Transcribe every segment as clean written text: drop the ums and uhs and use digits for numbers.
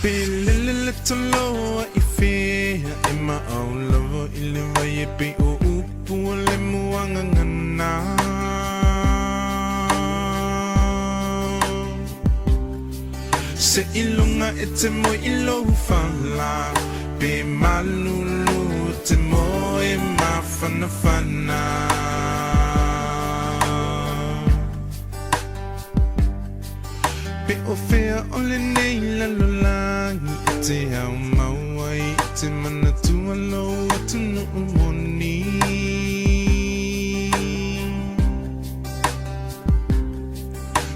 Pe lele le toloa i fea e maau lava i le vai e pei o upu o le muagagana. Se i luga e te moe i lou fala, pe malulu te moe mafanafana. Pe o fea o lenei lalolagi e te ao mau ai i te manatua lou atunuu moni.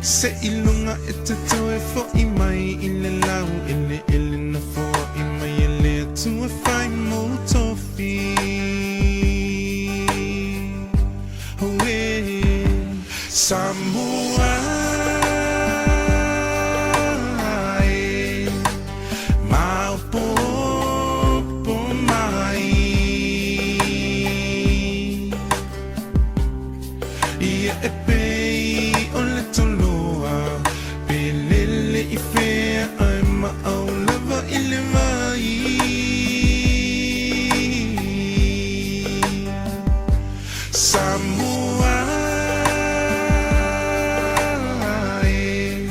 Se i luga e te toe fo'i mai i le lau eleele na foai mai e le Atua fai mou tofi. Auē, Samoa e, maopoopo mai. Ia e pei o le toloa, pe lele i fea ae maau lava i le vai. Samoa e,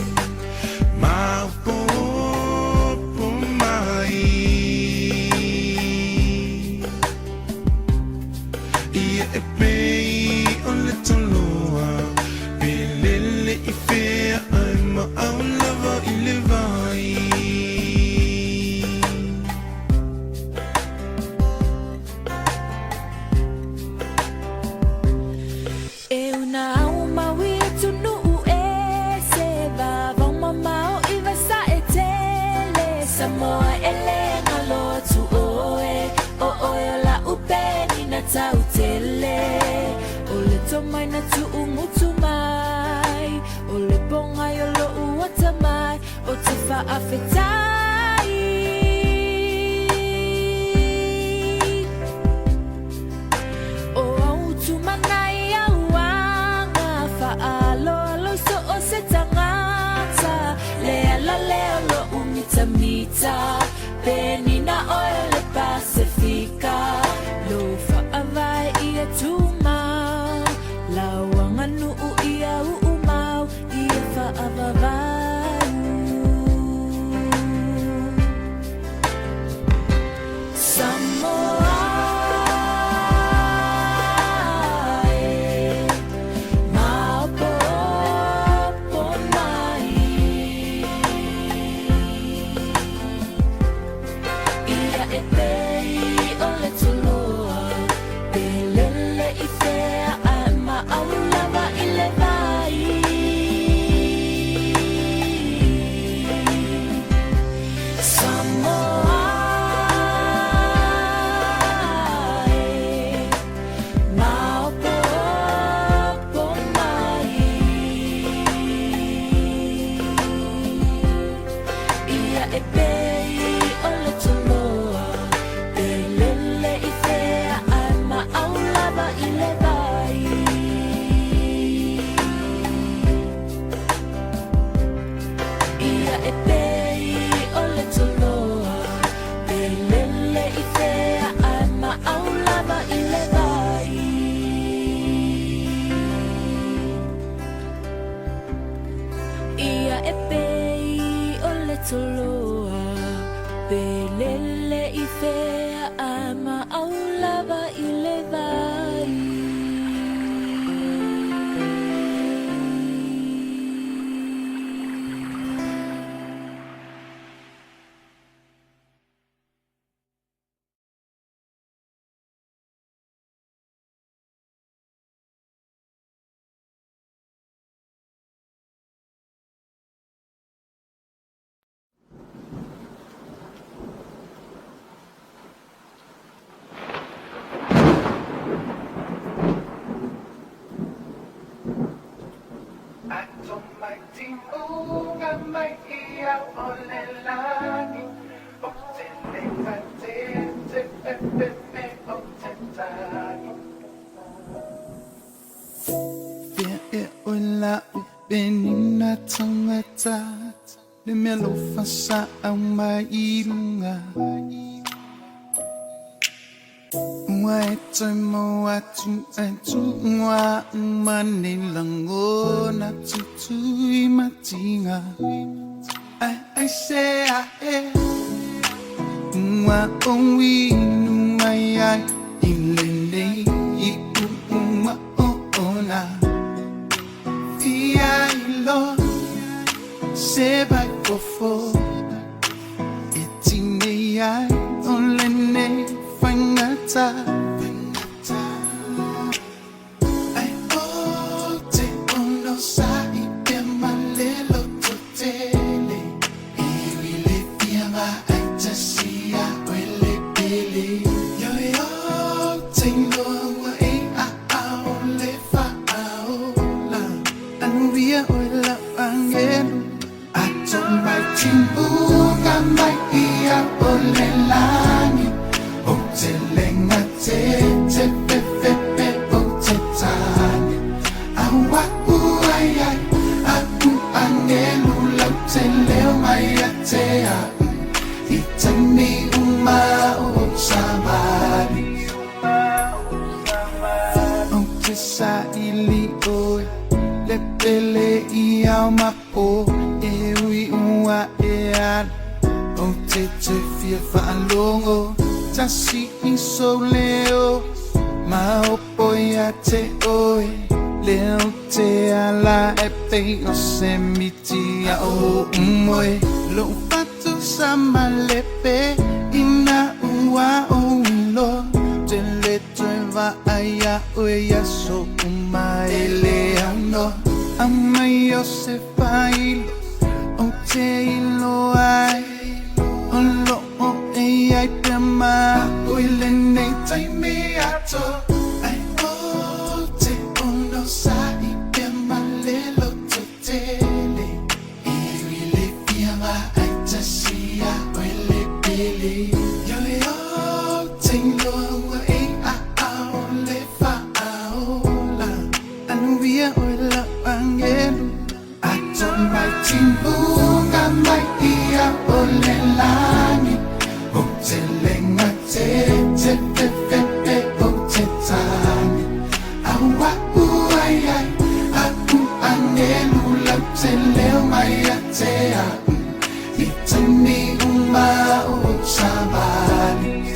maopoopo mai. Ia e pei o le toloa, pe lele i fea ae maau lava i le vai. E una au maui atunuu e se vavao mamao i vasae tele Samoa e le galo atu oe o oe o la'u penina tau tele O le tomai na tu'ugutu mai O le pogai o lo'u atamai O te faafetai. O au tumanai au aga faaaloalo i so o se tagata Le ala lea o lo'u mitamita Penina oe o le Pasefika Lou faavae ia tumau Lau aganuu ia uumau Ia faavavau. Samoa e, maopoopo mai. Ia e pei o le toloa, pe lele i fea ae maau lava i le vai. Samoa e, maopoopo mai. Ia e pei o le toloa, pe lele i fea ae maau lava i le vai. Ia e pei o le toloa, pe lele i fea ae maau lava i le vai. Ia e pei o le toloa, pe lele i fea ae maau lava i le vai. Ato mai tiuga mai i au o le lani, O te le fatete pe pe pe o te tagi. Fea ea oe la u penina tagata. Le mea lofa sa au mai i luga. Ua e toe maua atu ai tuua uma nei lagona tutui ma tiga. Ai aisea e ua ou inu mai ai i lenei iʻu ua oona. Fia iloa se vaifofo e tinei ai o lenei faigata. Ai ou te onosai pea ma le lototele, e ui le fia vaai tasi ia oe le pele. Ioe ou te iloa ua e aao le faaola. Anuia oe lau agelu. Ato mai timuga mai ia o le lagi. Ou te le gatete pe fe pe ou te tagi. Au a'u ai ai a'u agelu lau te leo mai ia te a'u i taimi uma o ou savali. Ou te saili oe le pele i ao ma po e ui ua e alu. Ou te toe fia faalogo tasi i sou leo maopoopo ia te oe. Lea ou te ala e pei o se miti aʻo umoe. Lou fatu sa malepe ina ua ou iloa. Te le toe vaai iā oe i aso uma e le aunoa. Aumai o se faailo ou te iloa ai o loo e i ai pea ma a'u i lenei taimi atoa. Ai ou te onosai pea ma le lototele, e ui le fia vaai tasi ia oe le pele. Ioe ou te iloa ua e aao le faaola. Anuia oe lau agelu. Ato mai timuga mai ia o le lagi. Ou te le gatete pe fe pe ou te tagi. Au a'u ai ai a'u agelu lau te leo mai ia te a'u i taimi uma o ou savali.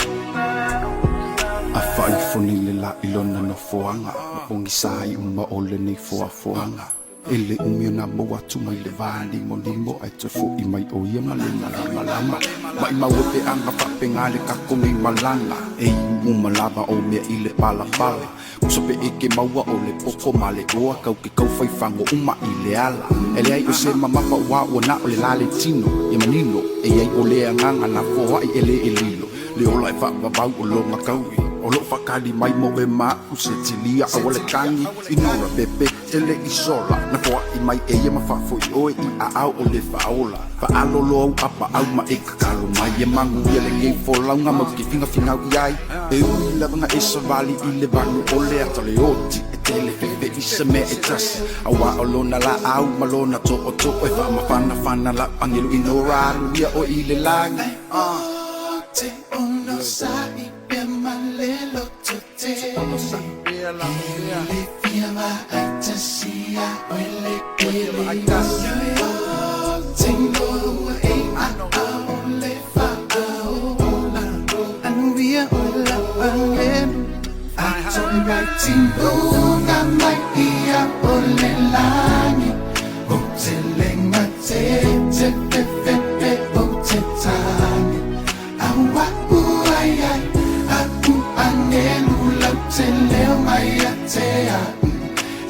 A faaifo nei le la i lona nofoaga ma pogisa ai uma o lenei foafoaga. E le umi ona maua atu mai le vālimolimo ae toe fo'i mai o ia ma le malamalama. Maʻimau e peaga faapega le kako nei malaga e iu uma lava o mea i le palapala. Kusa pe eke maua o le poko ma le oa kau ke kau faifago uma i le ala. E leai o se mamafa ua ua na o le la le tino ia manino e iai o le agaga na foaʻi e lē e lilo le ola e faavavau o loga kaui o loo faakali mai mo e maʻu se tilia aua le tagi inora pepe tele i sola na foaʻi mai e ia ma faafoʻi oe i aao o le faaola faalolo au apaau ma e kakalo mai e maguia lenei folauga mau ke figafigau i ai e ui lavaga e savali i le vanu o le ata le oti e tele fefe i se mea e tasi auā o lona laau ma lona tootoo e faamafanafana lau agelu inora aluia oe i le lagi. Ou te onosai pea ma le lototele, e ui le fia vaai tasi ia oe le pele. Ioe ou te iloa ua e aao le faaola. Anuia oe lau agelu. Ato mai timuga mai ia o le lagi. Ou te le gatete pe fe pe ou te tagi. Au a'u ai ai a'u agelu lau te leo mai ia te a'u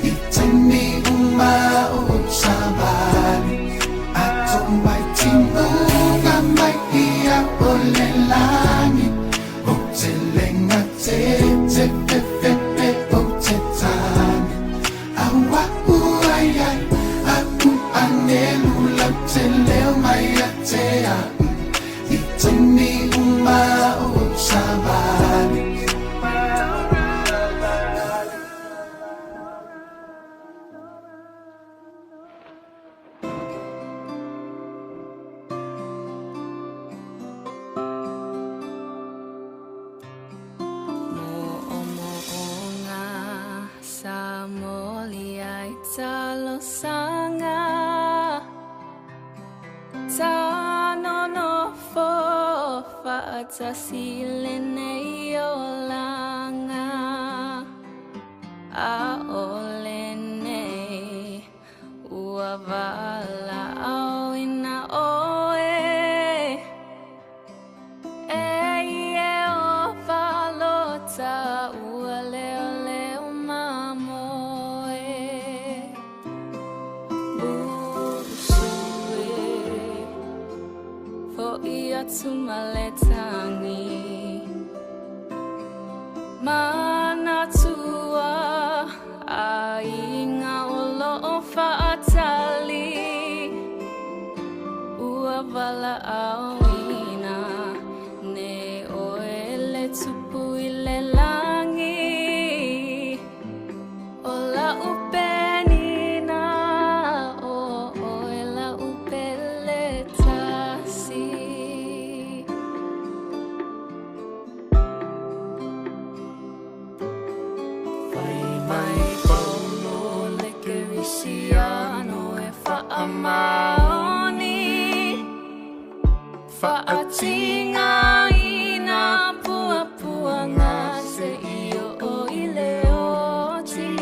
i taimi uma o ou savali. Ato mai timuga mai ia o le lagi. Ou te le gatete pe fe pe ou te tagi. Moli ai talosaga Tanonofo faatasi lenei olaga Aole nei ua valaauina oe E Ieova lo taua leoleo mamoe Busu e Fo'i atu ma le tagi Manatua aiga o loo faatali Ua valaauina nei oe le tupu i le lagi O lau penina o oe lau pele tasi. Fai mai Paulo le Kerisiano e faamaoni Faatigaina puapuaga seia oo i le oti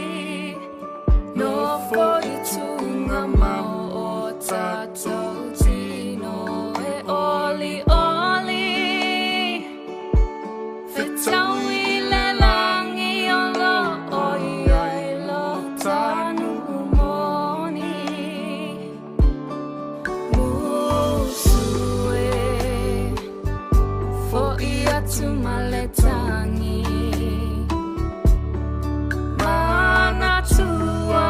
Nofo i tugamao o tatou tino e olioli Fetaui le lagi o loo i ai lo ta nuu moni Musu e Fo'i atu ma le tagi Manatua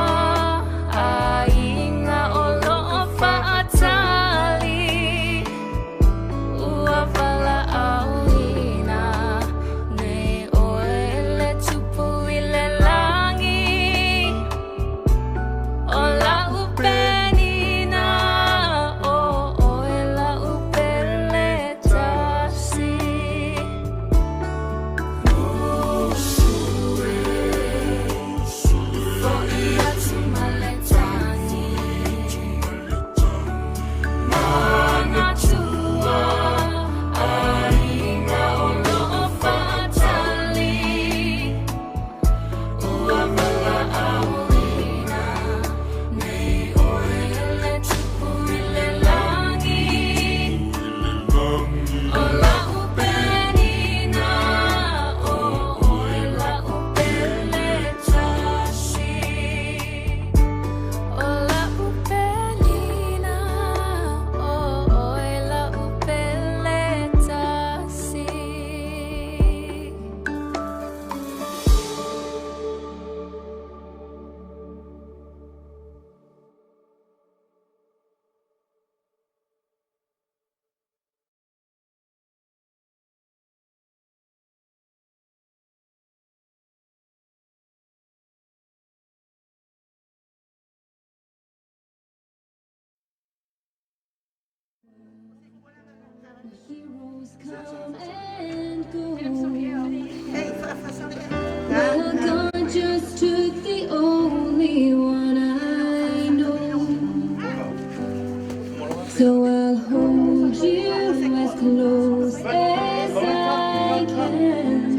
aiga o loo faatali Ua valaauina nei oe le tupu i le lagi O lau penina o oe lau pele tasi Musu e Fo'i atu ma le tagi Manatua aiga o loo faatali Ua valaauina nei oe le tupu i le lagi O lau penina o oe lau pele tasi O lau penina o oe lau pele tasi. Heroes come and go. Well, God just took the only one I know. So I'll hold you as close as I can.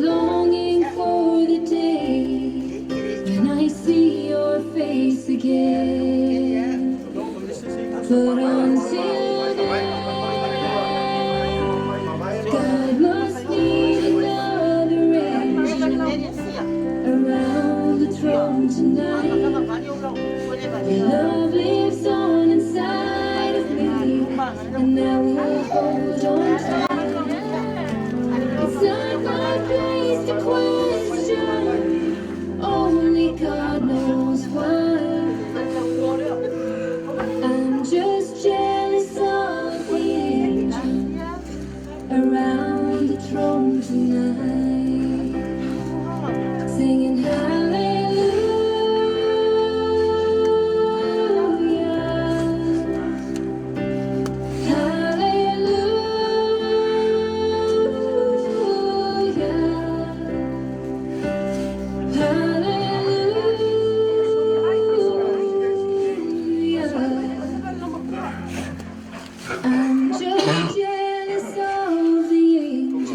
Longing for the day when I see your face again. But until then, God must need another angel around the throne tonight. Your love lives on inside of me, and I will hold on tight. It's not my place to question, only God knows why. I'm just jealous of the angels around the throne tonight, singing hallelujah. Hallelujah. I'm just jealous of the angels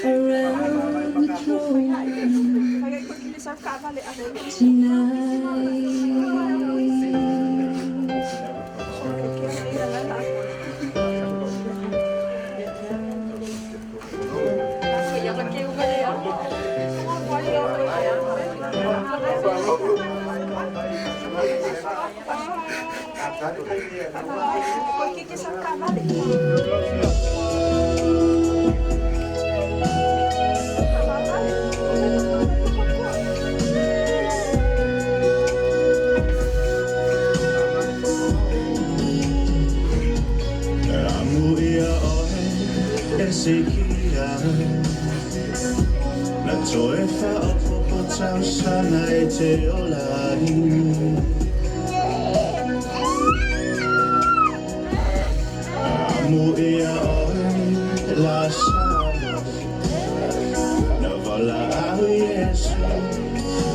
around the throne tonight. Amu ia oe e sikia Na toe whaopopo tausana e te ola ai. Amu ia oe la salo Na vala au Yesu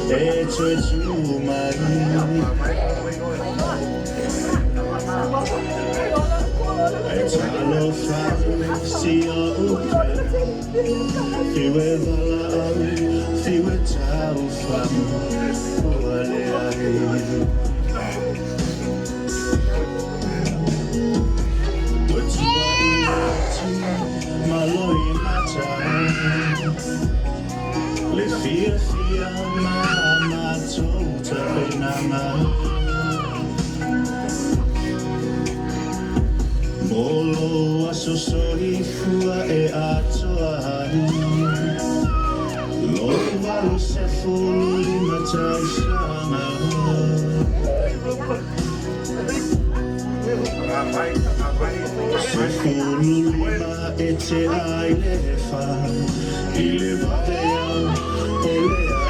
e toe tu mai. E talo whau si o uke. Fiwe vala au, fiwe tau whau, ua le ai. Ua tua i atu, malo i mata. Le fia fia ma matou tapenanga. Molo aso soifua e atoa ai. Loku valu se fulu lima tausaga. Se fulu lima e te ai le fa. I le vavea o le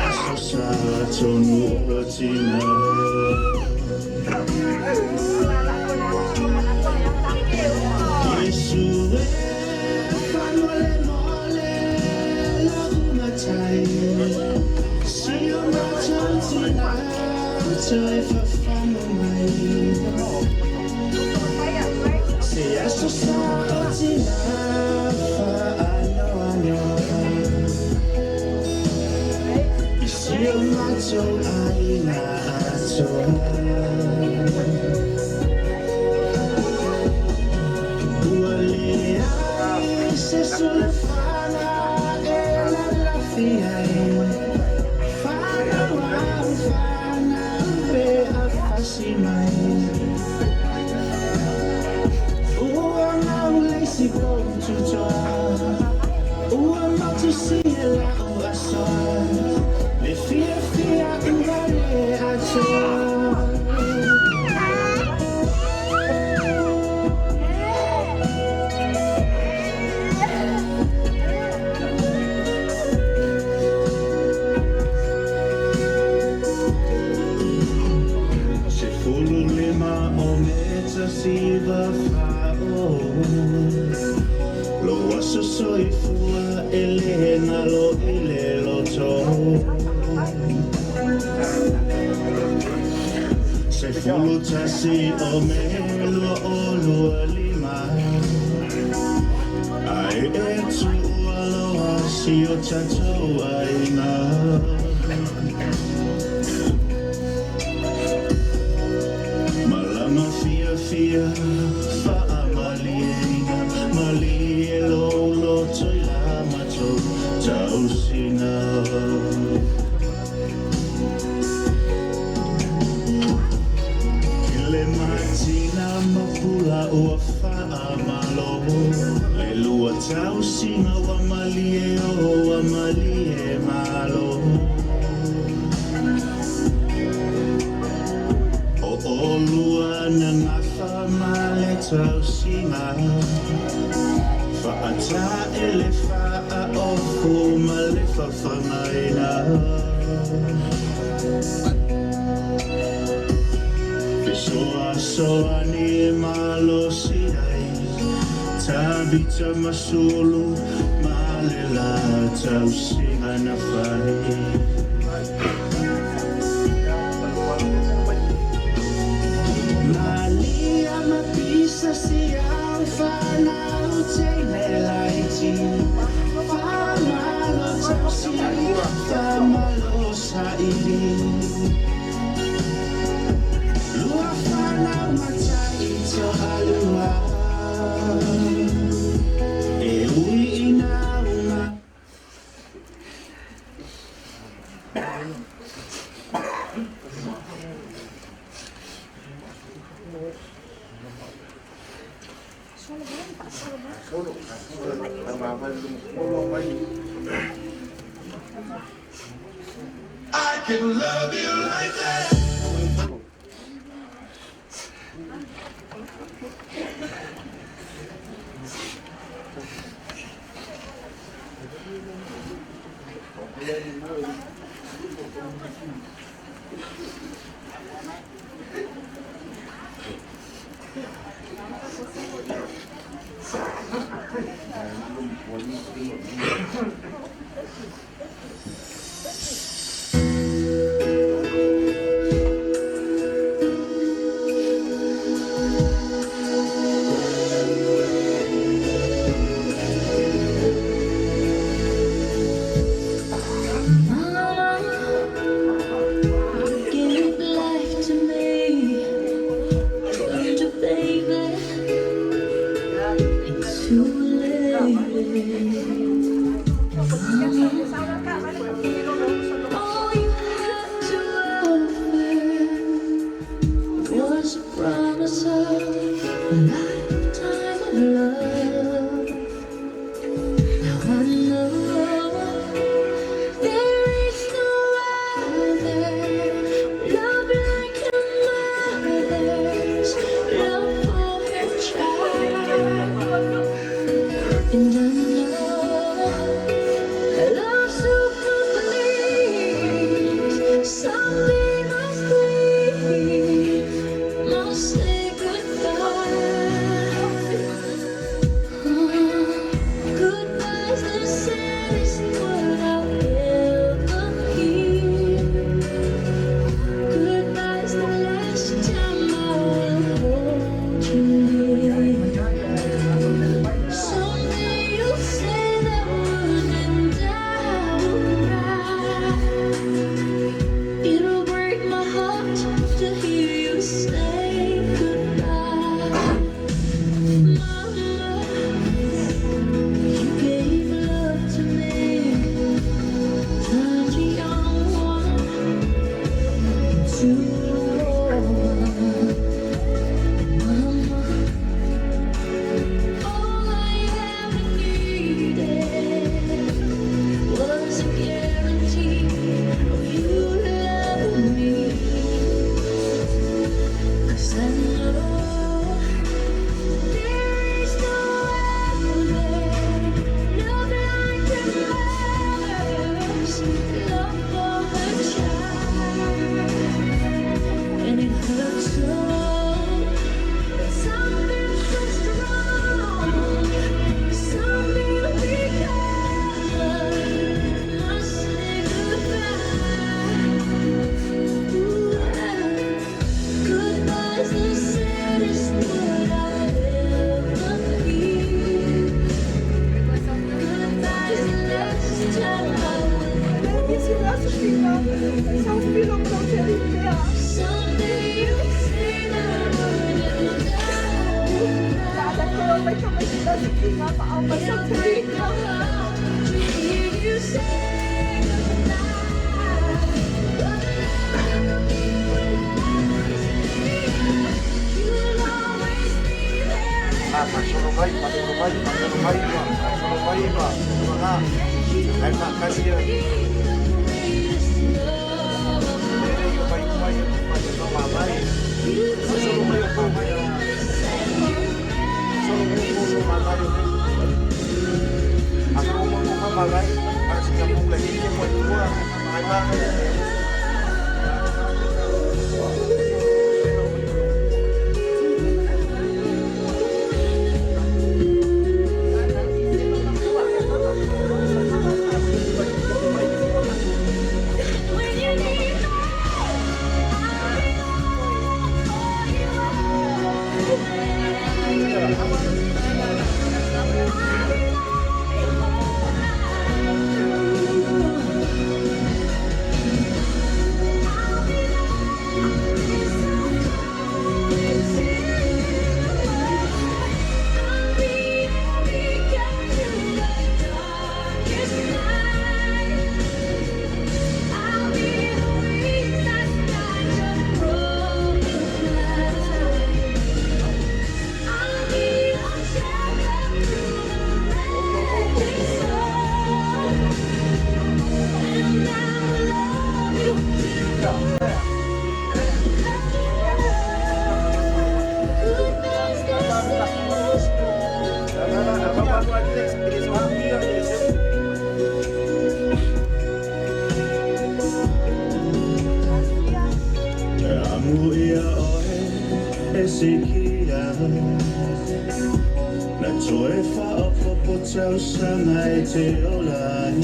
aso sa tonu o tina. Yesu e whanole mole lau matai. Si o mātou tina toe whawhano mai. Se aso sa o tina whaanoano. I si o mātou aina atoa. Ua leai se sulufana e lalafi ai. Whanau au whanau pe a fasi mai. Ua ngau leisi pou tutoa. Ua matu si e lau asoa. Le fia fia ua le atoa. Se fulu lima o meta siva fao. Lo aso soifua e le ngalo i le loto. Se fulu tasi o me lua o lua lima. Ai e tua loa si o tatou aina. Malama fia fia whaamalieina. Malie lo loto i la matou tausina. Le matina mapula ua whaamalo. Le lua tausinga ua malie o ua malie malo. O olua na ngafa ma le tausinga. Whaata e le whaa ofu ma le whawhangaina. Soa soa ni e malo si ai. Tabita masulu ma le la tausinga na whai. I can love you like that. Mama, you gave life to me. Turned a baby into a lady. All you had to offer was a promise of a lifetime of love. Now I know there is no other love like a mother's love for her child. And I know a love so complete, someday must leave, must say goodbye. Goodbye's the saddest word I'll ever hear. Goodbye's the last time I will hold you near. Someday you'll say that word and I will cry. It'll break my heart to hear you say goodbye. Mama, you gave love to me, turned a young one into a woman. Mama, all I ever needed was a guarantee of you loving me. 'Cause I know there is no other love like a mother's love for her child, and it hurts so. Something so strong, something we must say goodbye. Ooh, goodbye's the saddest word I'll ever hear. Goodbye's the last time I will hold you near. Someday you'll say that word and I will cry. It'll break my heart to hear you say goodbye. But love will always be there. You'll always be there. Be the greatest love of all. You take my weakness and you make me strong. Don't know when you need me, I'll be there for you always. I'll be there all night through. now I love you. Goodbyes Amu ia oe e sikia Na toe whaopopo tausaga e te ola ai.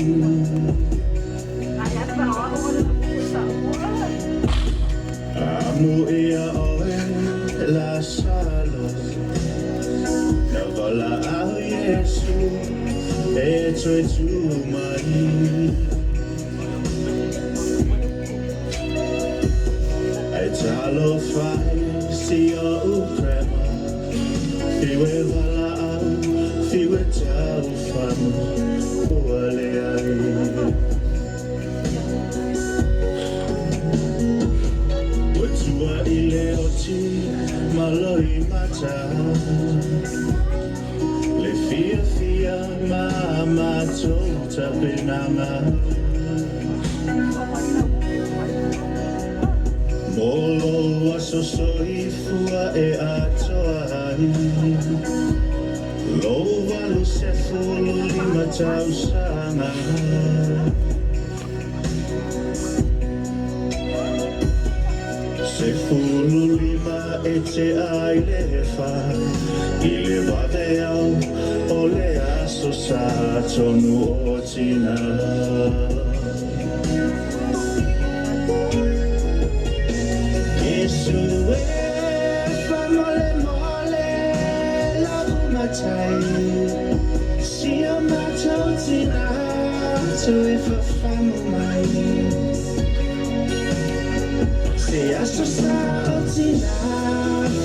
Amu ia oe la salo Na vala au Yesu e toe tu mai. E talo fai si o uprema Fiwe wala au, fiwe tau whamu Ua le ai. Ua tua i le oti maloi mata Le fia fia ma matou tapenaga Mo lou aso soifua e atoa ai Lou 85 tausaga. 15 e te ai le fa I le vaveao o le aso sa tonu o tina. Yesu e whamole mole lau matai Si o matou tina toe whawhamu mai. Se aso sa o tina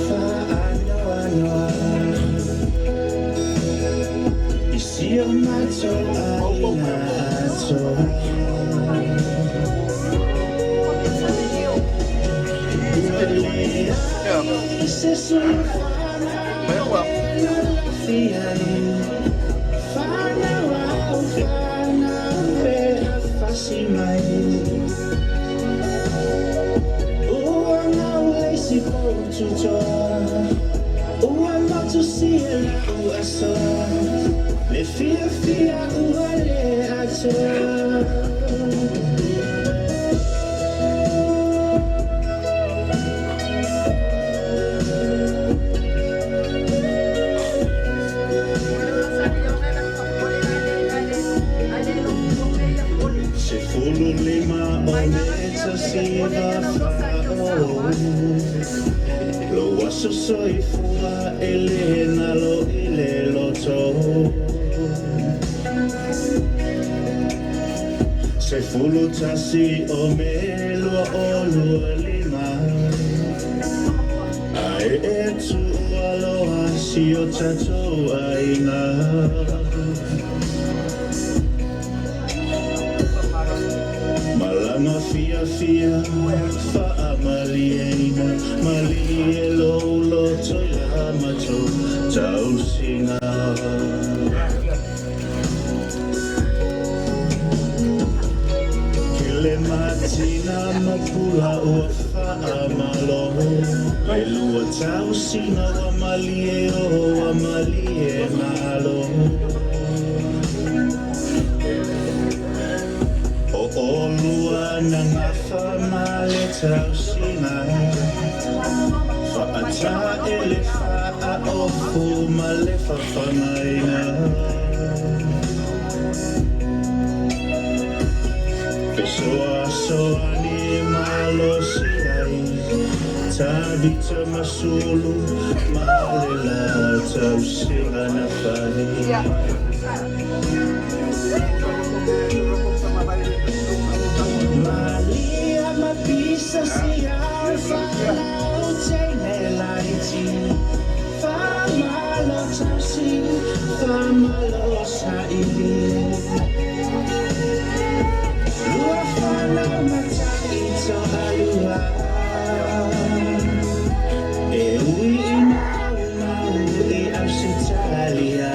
whaanoanoa I si o matou aina atoa. Ua leai se sulufana e lalafi ai Whanau au whanau e afasi mai. Ua ngau le si poututoa Ua motu si e lau asoa Le fia fia ua le atoa. 15 o meta siva whao Lo aso soifua e le nalo i le loto. 11 o me 25 Ae e tu aloha si o tatou aina. Malanga fia fia whaamalieina Malie lo loto ia matou tausinga. Kele matina mapula ua whaamalo Le lua tausinga wa malie o wa malie malo. O olua na ngafa ma le tausinga Whaata e le whaa ofu ma le whawhangaina Fesoa soa ni malo si ai Tabita masulu ma le la tausinga na whai. Malia mapisa si au whanau teine laiti Whamalo tausi, whamalo saili Lua whanau matai to alua E ui i mau mau i Ausitalia.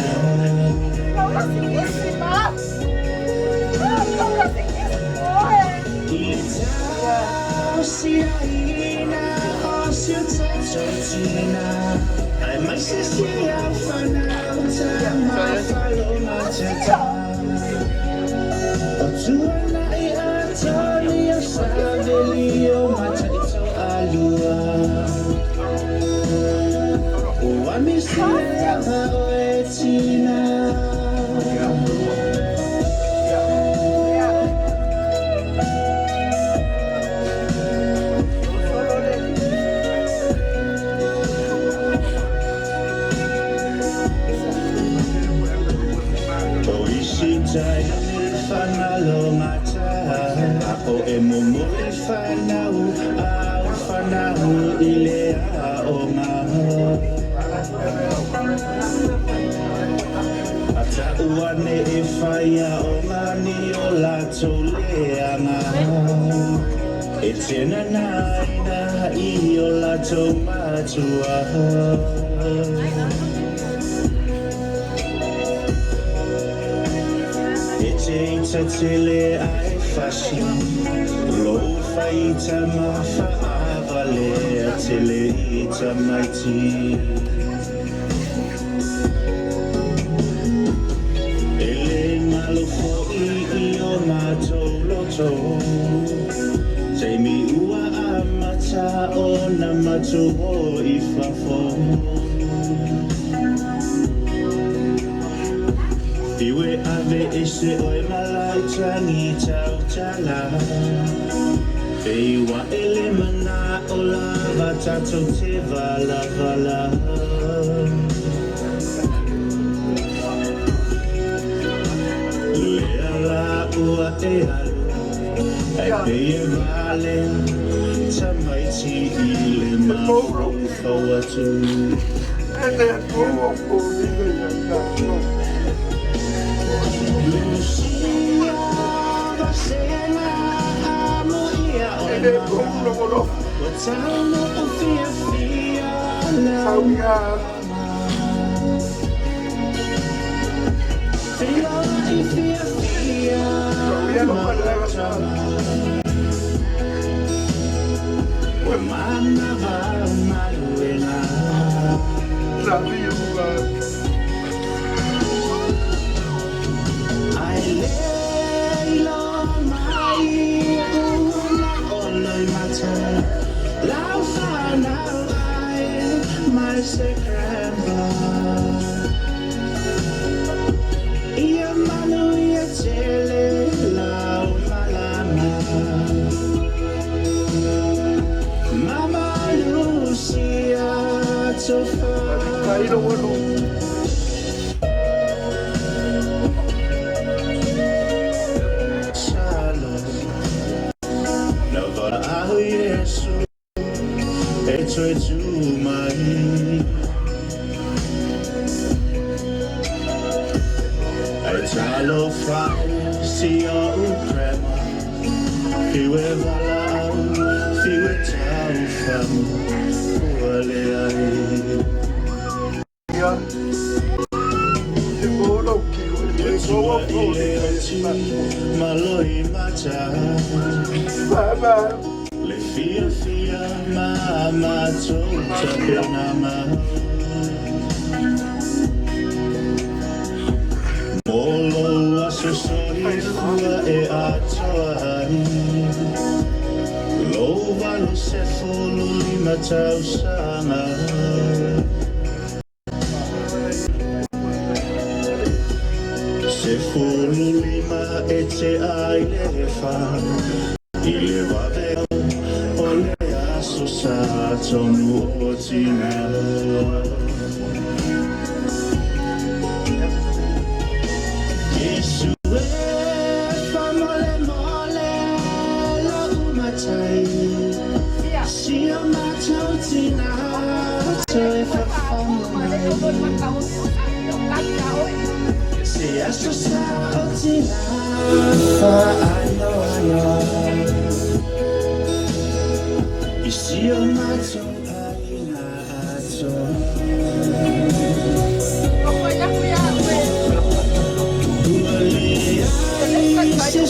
Se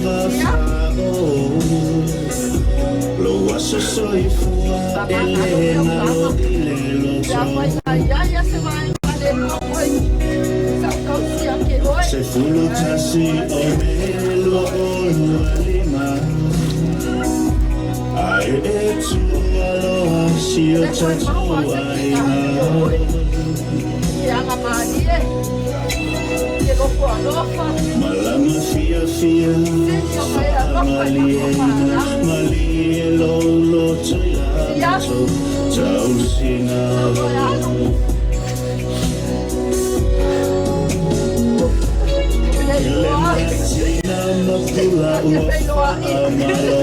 vafao Lou aso soifua e le galo i le loto 11 o Me 2025 Ae e tuualoa si o tatou aiga. Malama fiafia faamalieina malie lou loto i la matou tausiga. E le matina ma pula ua faamalo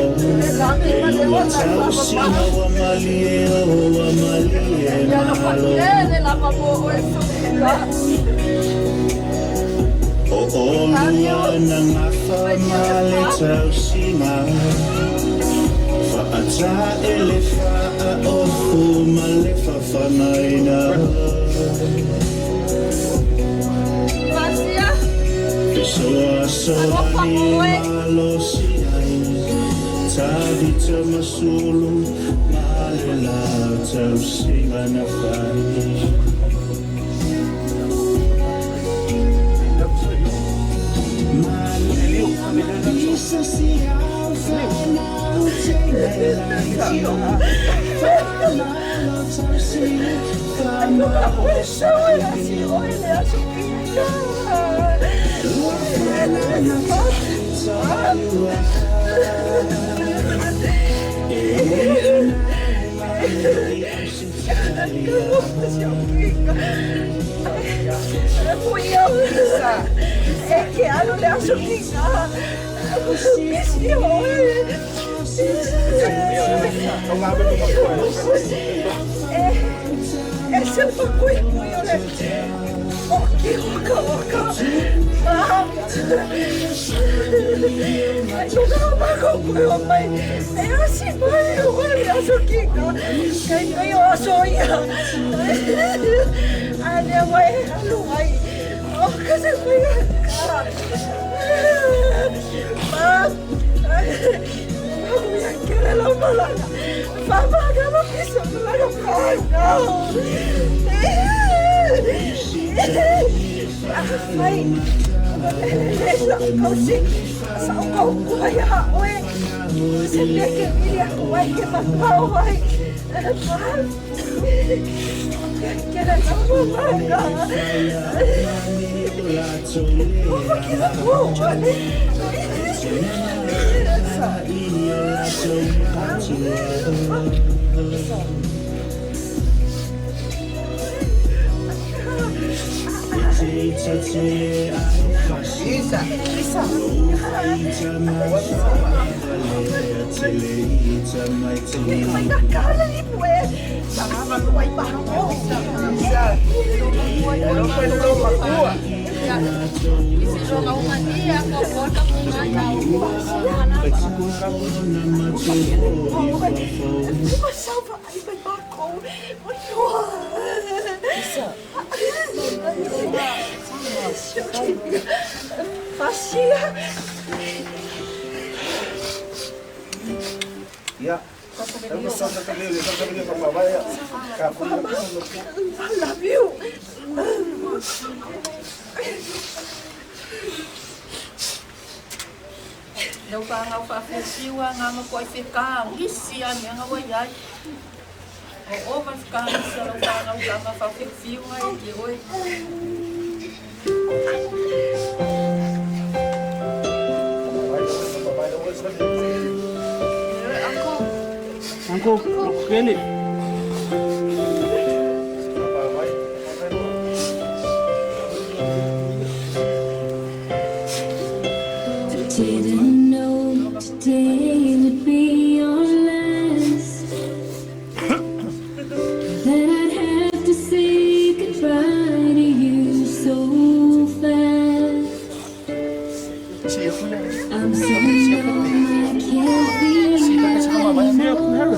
E lua tausiga ua malie o ua malie malo O olua na gafa ma le tausiga Faatae le faaofu ma le fafagaina Fesoasoani malosi ai Tavita ma Sulu ma le la tausiga na fai Lau whangau whawhesiwa ngā makoa i whekaangisi a mea ngā wai ai. O o ma whakaangisi a lau whangau tama whawhesiwa e ki oe. Uncle, kene. Didn't know today would be your last. That I'd have to say goodbye to you so fast. I'm so numb, I can't feel anymore.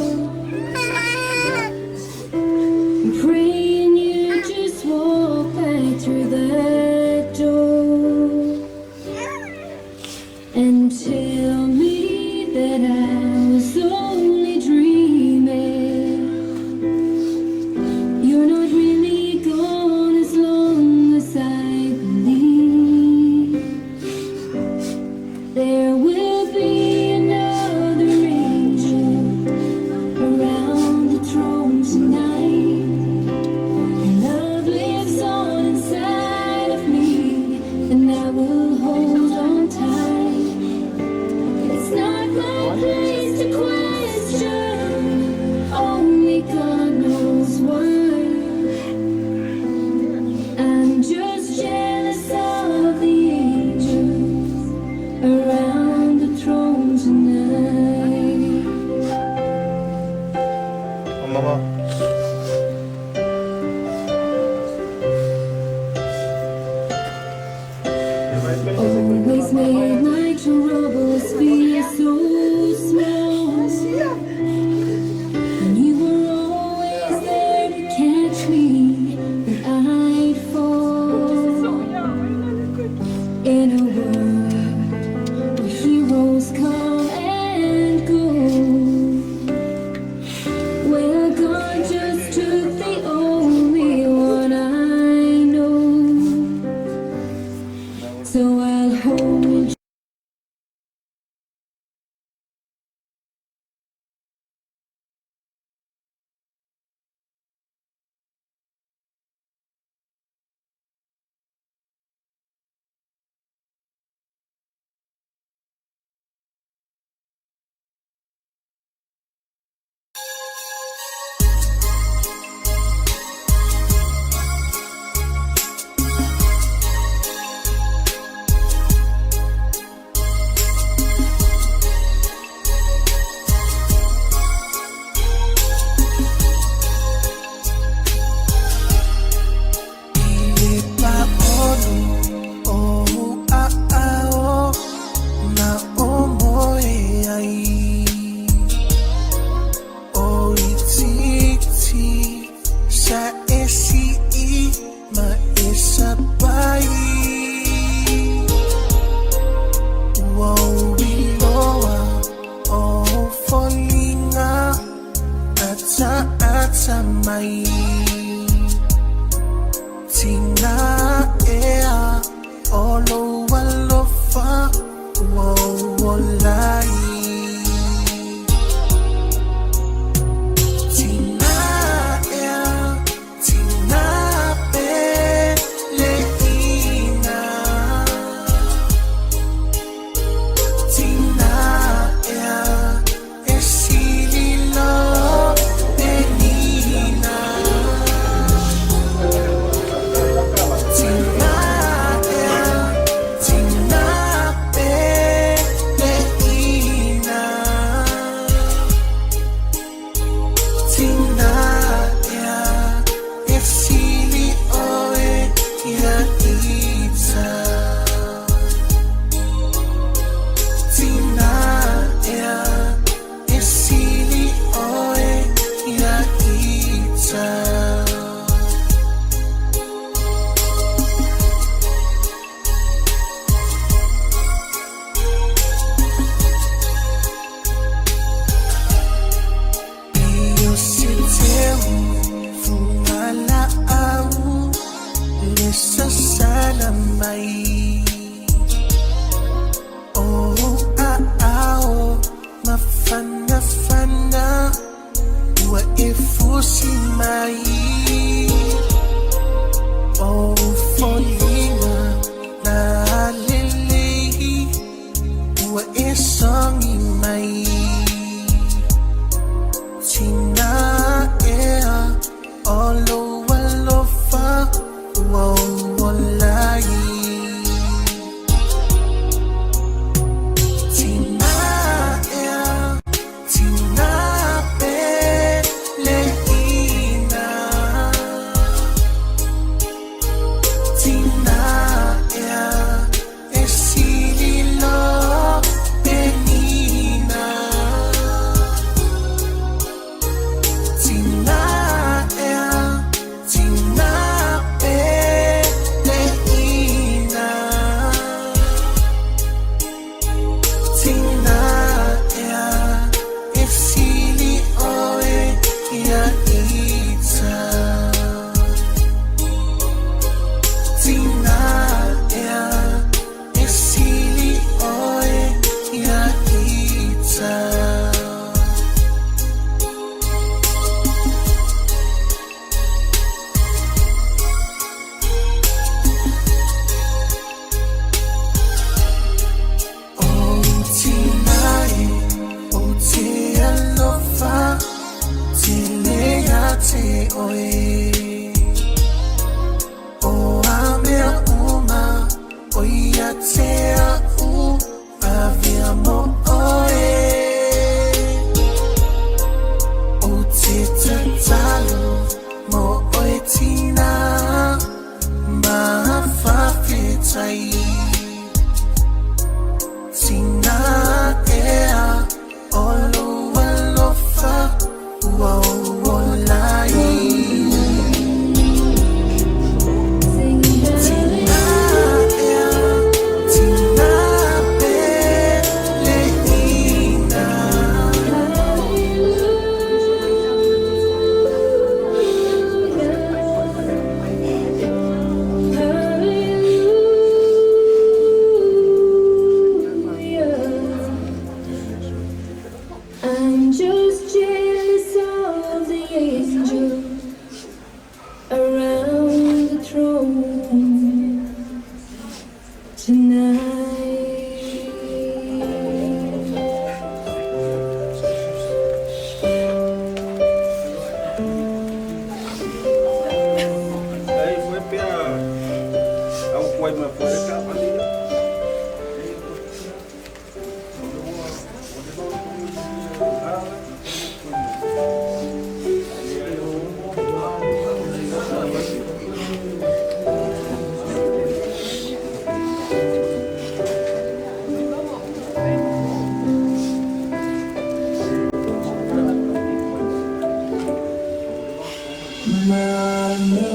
atamai Tina ea o lou alofa ua ou ola ai Tina ea, tina peleina Tina ea e sili loa penina Tina ea, tina peleina Tina ea e sili oe ia ita Tina ea e sili oe ia ita. E o se teu fugalaau le sasala mai O aao mafanafana ua e fusi mai O foliga na lelei ua e sogi mai Tina ea o lou alofa ua ou ola ai Tina ea, tina peleina Tina ea e sili loa penina Tina ea, tina peleina Tina ea e sili oe ia ita Tina ea e sili oe ia ita. O tina e, o te alofa tele ia te oe O a mea uma o ia te au avea mo oe O te tatalo mo oe tina ma faafetai Tina ea o lou alofa ua ou ola ai Tina ea, tina peleina Hallelujah. I'm just jealous of the angels around the throne tonight. Ai foi pea au kuai ma foi ka pali.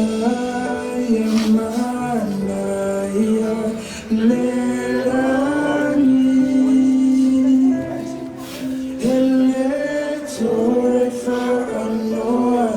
Manaia, manaia, lelani E le toe whaanoa.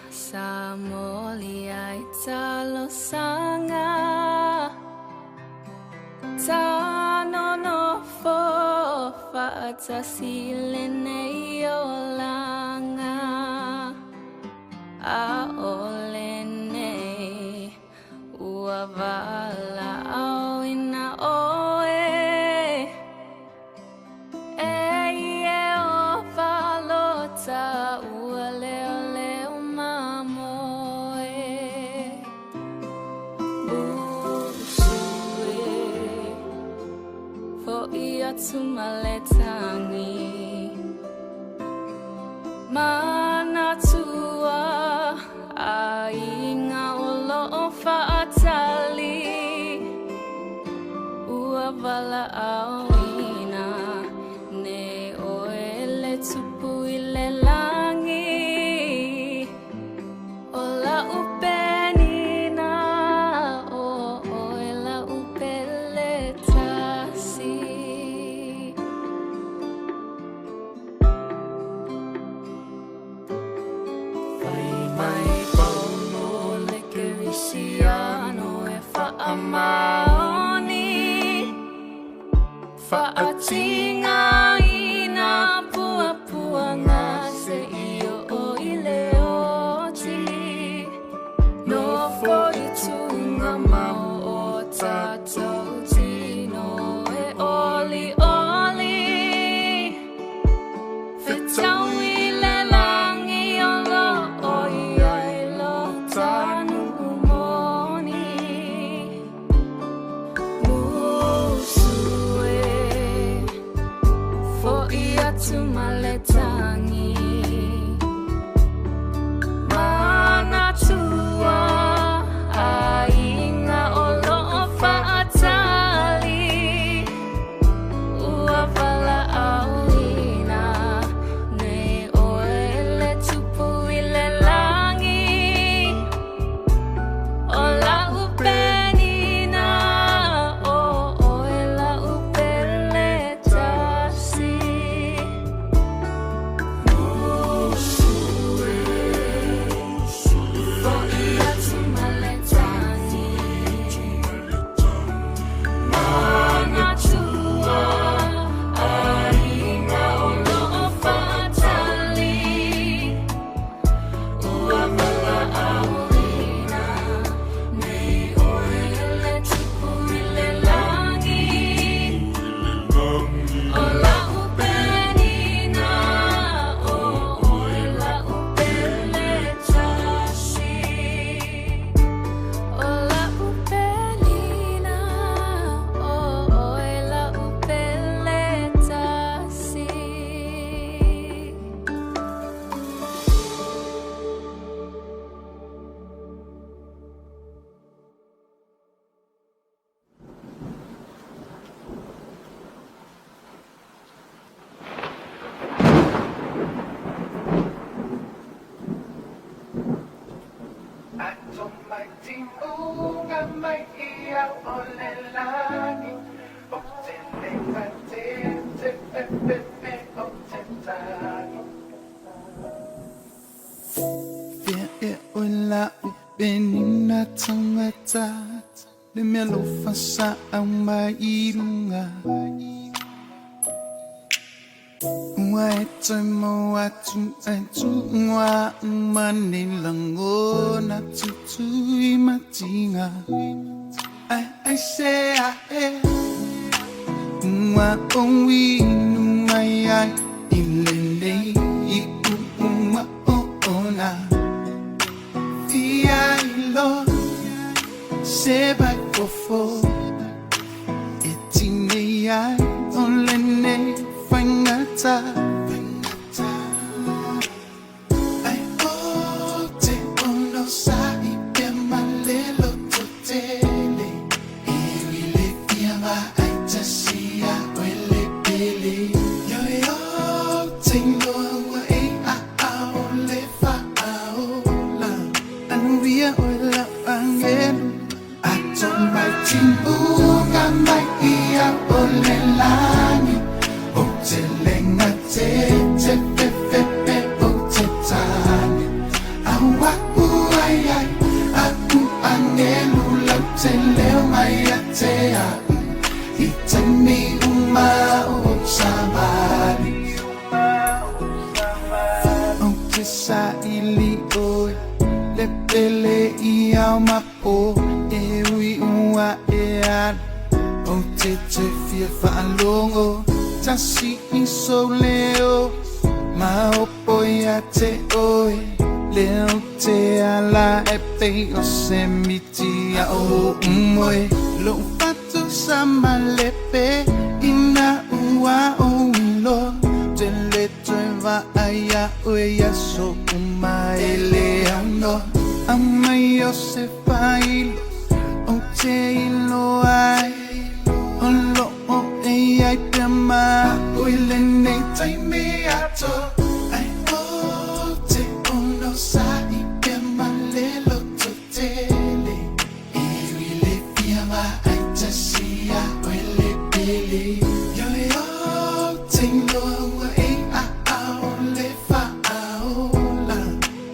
Sa moli ai talosanga Ta no fo fa'atasi lenei olaga ʻAʻole nei ua valaʻauina ʻoe E Ieova lota ua leoleo mamoe Busu e Foʻi atu ma le tagi Manatua ʻaiga o loʻo faʻatali Ua valaʻauina nei ʻoe le tupu i le lagi ʻO laʻu penina ʻo ʻoe laʻu pele tasi. Fai mai Paulo le Kerisiano e faamaoni Faatigāina puapuaga seia oo i le oti Nofo i tugamao o tatou tino e olioli Fetaui le lagi o loo i ai lo ta nuu moni Musu e Foʻi atu ma le tagi Manatua ʻaiga o loo faʻatali Ua valaʻauina nei ʻoe le tupu i le lagi ʻO laʻu penina ʻo ʻoe laʻu pele tasi Musu e Foʻi atu ma le tagi Manatua ʻaiga o loo faʻatali Ua valaʻauina nei ʻoe le tupu i le lagi ʻO laʻu penina ʻo ʻoe laʻu pele tasi ʻO laʻu penina ʻo ʻoe laʻu pele tasi. Ato mai tiuga mai ia o le lagi O te le te te pe pe pe o te tagi Fea e oe la upenina tangata Le mea lofa sa au mai i luga Ua e toe mau atu ai tuua uma nei lagona tutui ma tiga. Ai se ae Ua ou inu mai ai i lenei iuga o ona Fia iloa se vaifofo e tinei ai o lenei faigata. Ai o te onosai pea ma le lototele E ui le fia ma ai tasi ia oe le pele Ioe o te iloa ua e a ao le faaola Anuia oe lau agelu Ato mai timuga mai ia o le lagi O te lenga te te fe fe pe o te tane Au au ai ai Aku angelu lau te leo mai a te au I taimi uma o savali O te saili oe Le pele i ao ma po E ui ua e alu O te te fia faalogo Tasi i sou leo Maopo ia te oe Lea ou te ala e pei o se miti a o umoe Lou fatu sa malepe Ina ua ou iloa Te le toe vaai iā oe i aso uma e le aunoa Aumai o se failo Ou te iloa ai O lo o e i ai pea ma au i lenei taimi atoa Ai ou te onosai pea ma le lototele E ui le fia ma ai tasi ia oe le pele Ioe ou te iloa ua e a ao le faaola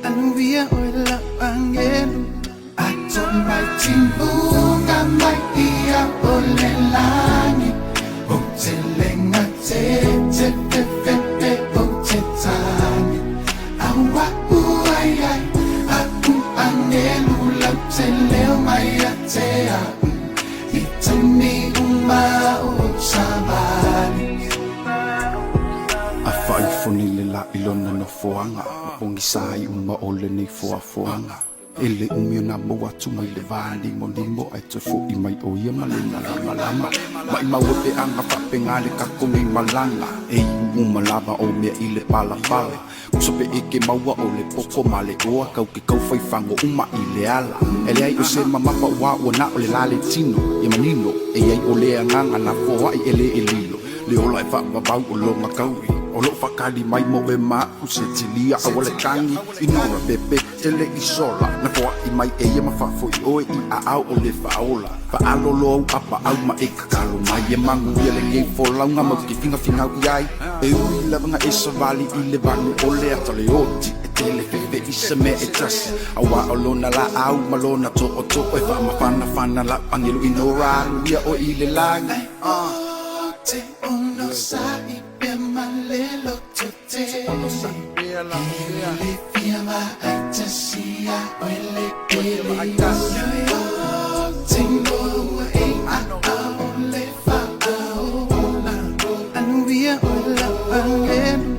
Anuia oe lau agelu Ato mai timuga mai ia o le lagi Ou te lega te te fe fe pe ou te tane Au au ai ai Aku agelu lau te leo mai ia te au I taimi uma o savali. A faaifo nei le la i lona nofoaga ma pogisa ai uma o lenei foafoaga. E le umi ona mau atu mai le va limonimo ae toe fo'i mai o ia ma le malamalama. Maʻimau e peaga faapega le kako nei malaga e iu uma lava o mea i le palapala. Kusa pe eke maua o le poko ma le oa kau ke kau fai fago uma i le ala. E leai o se mamafa ua ua na o le la le tino ia manino e i ai o le agaga na foaʻi e le e lilo le ola e faavavau o lona kaui o loo faakali mai mo e ma au se tilia aua le tagi inora pepe tele i sola na foaʻi mai e ia ma faafoi oe i aao o le faaola faalolo au apaau ma e kakalo mai e manuia lenei folauga mau ke figafigau i ai e ui lava na e savali i le vanu o le ata le oti e tele fefe i se mea e tasi auā o lona laau ma lona tootoo e faamafanafana lau agelu inora alu ia oe i le lagi. Ai o te onosai pea ma le lototele E ui le fia ma ai tasi ia oe le pele Ioe o te iloa ua e a ao le faaola Anuia oe lau agelu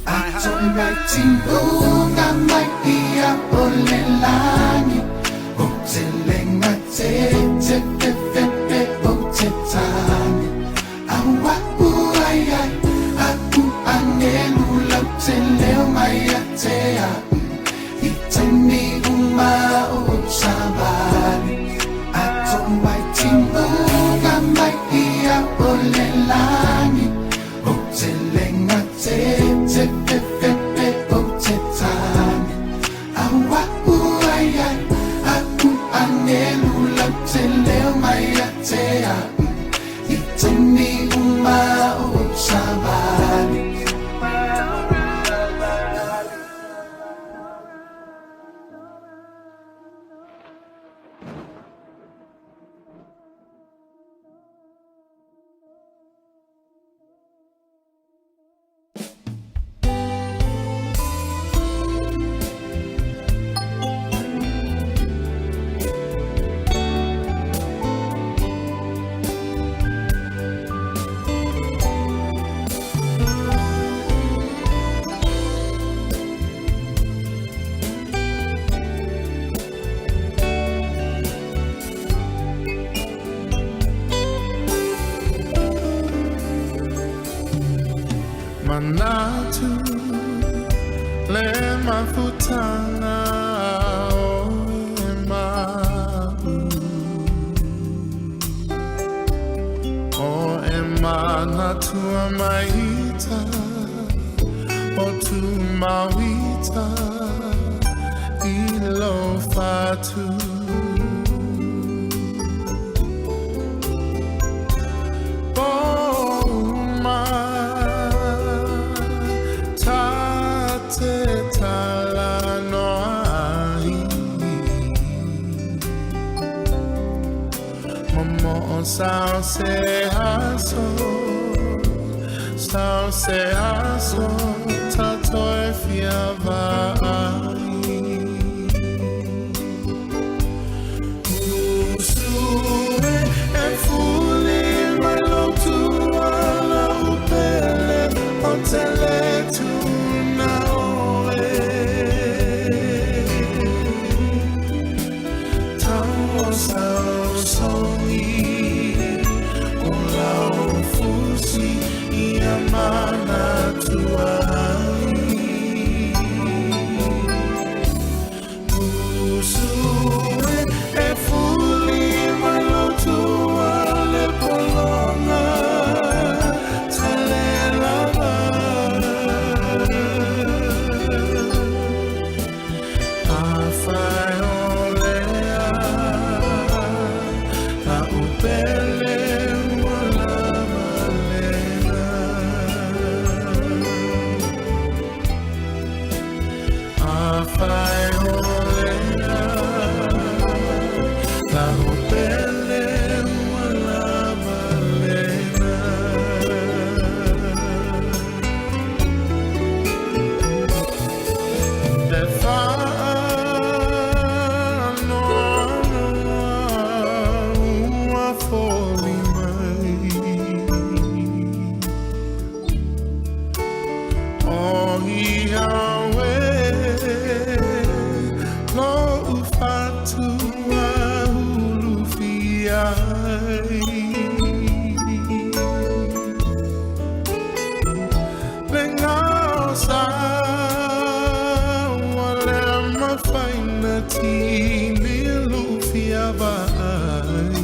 Ato mai timuga mai ia o le lagi Ou te lega te te fe fe pe ou te tane Au au ai ai Aku agelu lau te leo mai ia te au I taimi uma o savali Ato mai timuga mai ia o le lagi Ou te lega te te fe fe pe ou te tane Au au ai ai Aku agelu lau te leo mai ia te au I taimi uma o savali. Manatua maita o tu mauita i lo fatu. Uma ta te tala noa ai. Momo sao se aso, sao se aso, ta toe fia vaai. Usue e fuli mai lo tuala upele o tele tuna oe. Tau sao songi o lau fusi i a mana tuai. Usue e fuli mai lo tua le polonga tale lava. A whai o lea, la upele ua lava lena. A whai o lea, la upele ua lava lena. E whaanoa ua foli mai. O ia we, lo ufatua hulu fiai. Le ngao sa wa le mafaina tini lufia vai.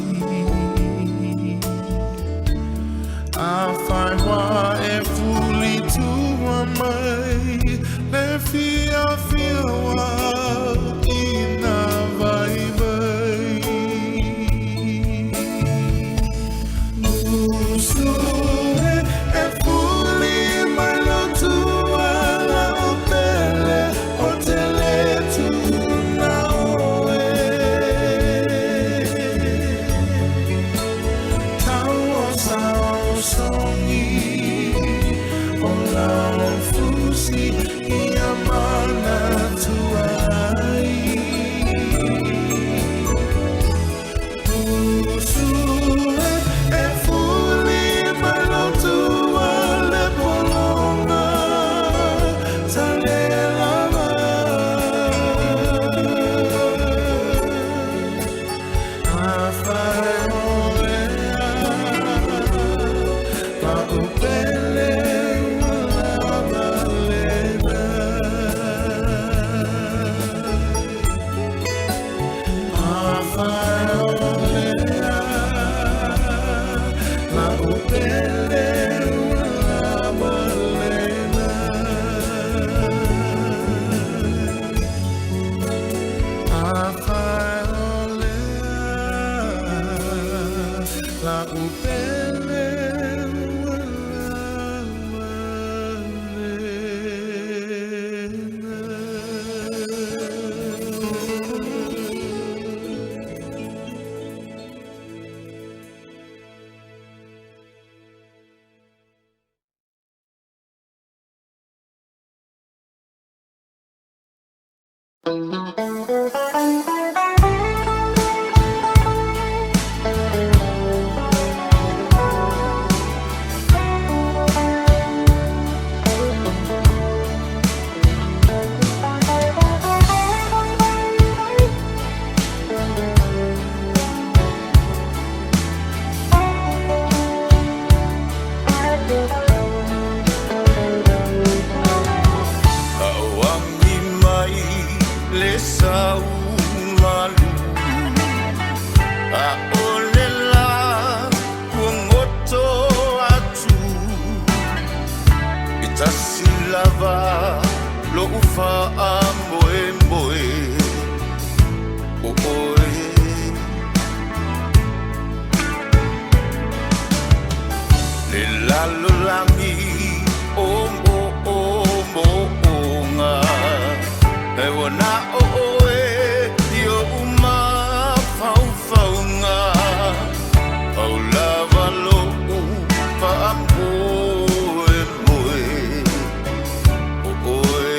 A whai wā e fuli tua mai, le fia fia wā i nā vai vai. Usue e fuli mai lo tua la upele o tele tuna oe. Tau o sao songi o lau fusi i a mana tuai. Usue e fuli mai lo tua le polonga tale lava. A whai o lea, la upele ua lava lena. A whai o lea, la upele ua lava lena. A whai o lea, la upele ua lava lena. Auangi mai le sau lava lo'u fa'amoemoe o oe. Le lalolagi o mo o mo onga e ua na o oe i o'u mafaufauga pau lava lo'u fa'amoemoe o oe.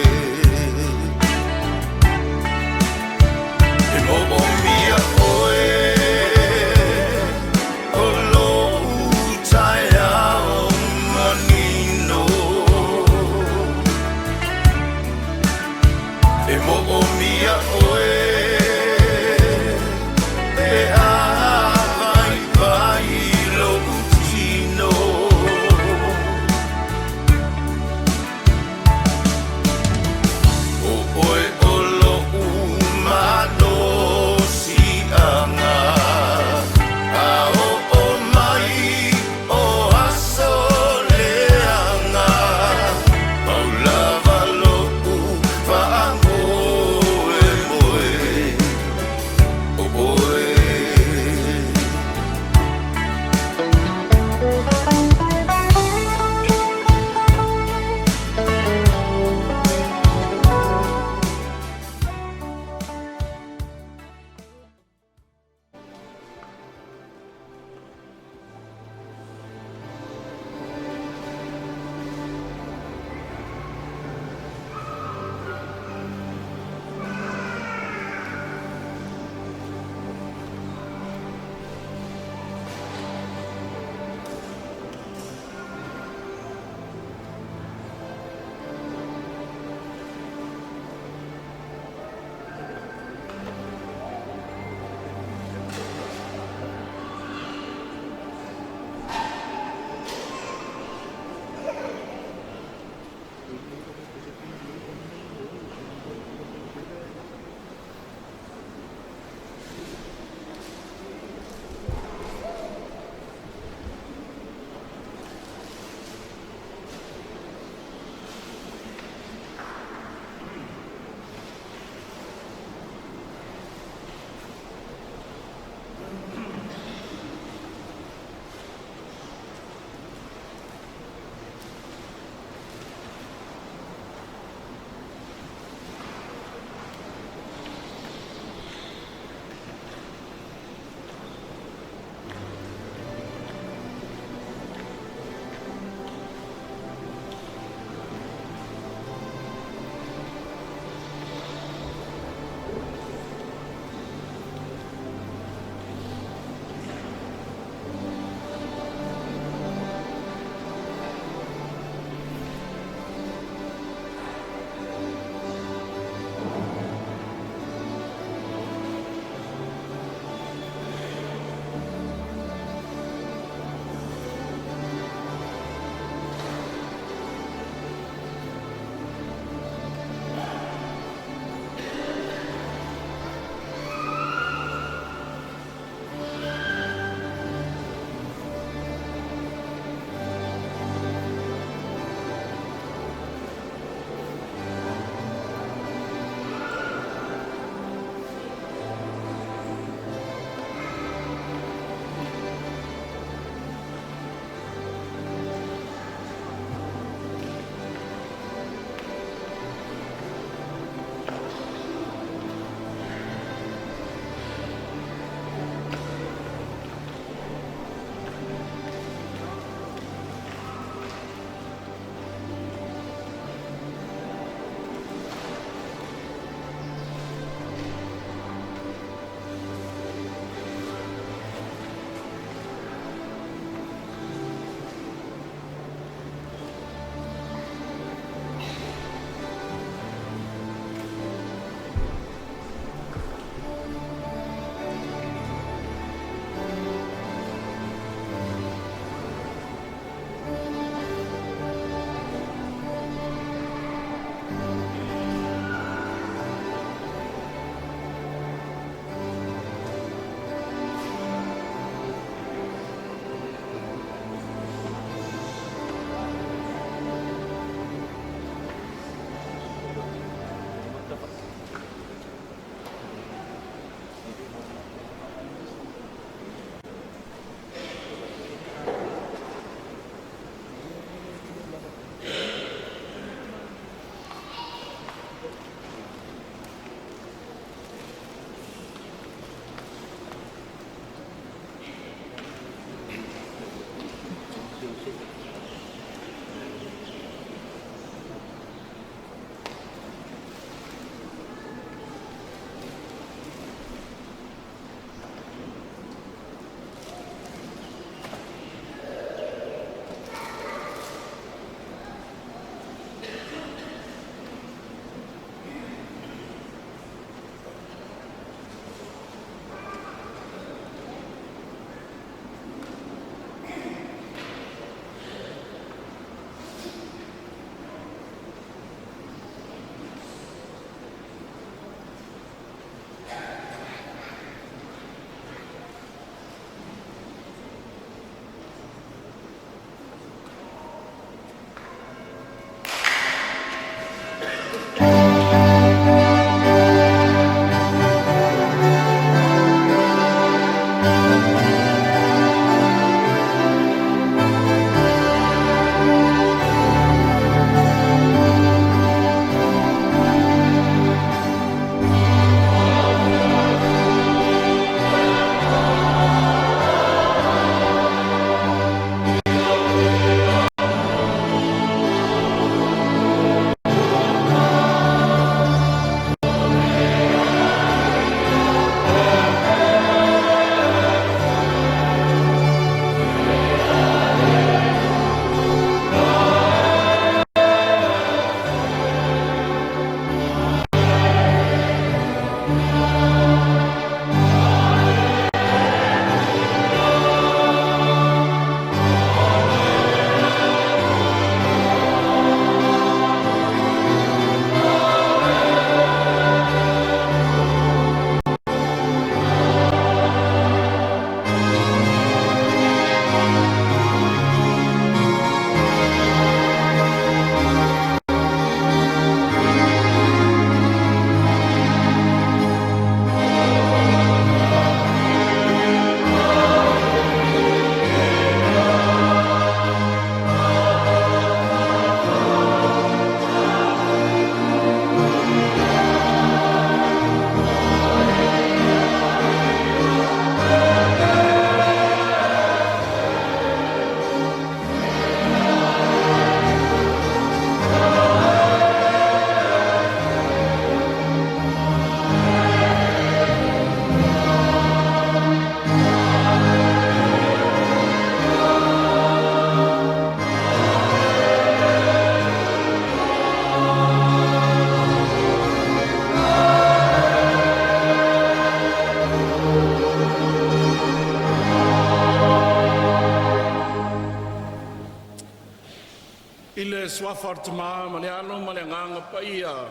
I le Suafa o le Tama ma le Alo ma le Agaga Paia.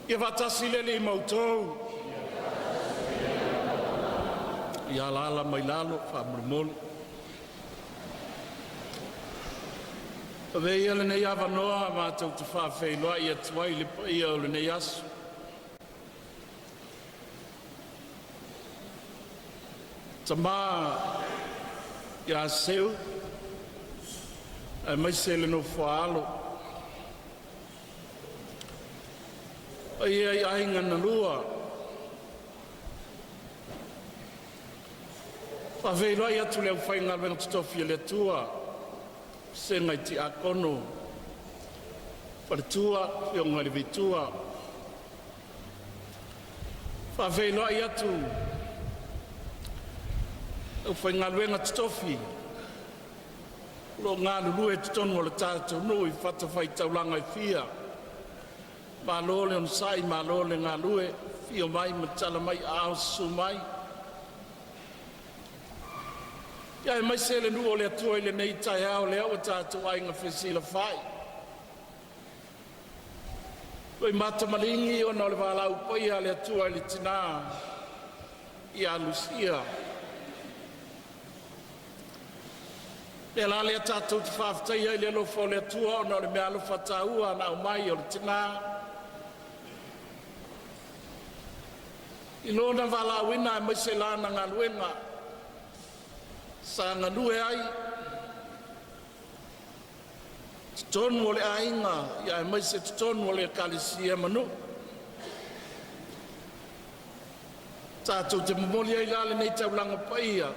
Ia faatasi le Alii ma outou. Ia alaala mai lalo faamolemole. Avea ia lenei avanoa matou te faafeiloai atu ai i le paia o lenei aso. Tama ia Seu aemaise le nofo a alo, paia i aiga na lua. E faafeiloai atu i le aufaigaluega totofi a le Atua, susuga i Tiakono, faletua, afioga i le Faletua. Faafeiloai atu i le aufaigaluega totofi o lo o galulue i totonu o le tatou nuu i fatafaitaulaga e fia. Malo le onosai malo le galulue, afio mai ma tala mai aao, susu mai. Ia aemaise le nuu o le Atua i lenei taeao lea ua tatou aiga fesilafai. Loimata maligi ona o le valaau paia a le Atua i le tina ia Lusia. O le mea la lea tatou te faafetaia ai le alofa o le Atua ona o le meaalofa taua na aumai o le tina i lona valaauina aemaise lana galuega sa galue ai i totonu o le aiga aemaise totonu o le ekalesia ma nuu. Tatou te momoli ai la lenei taulaga paia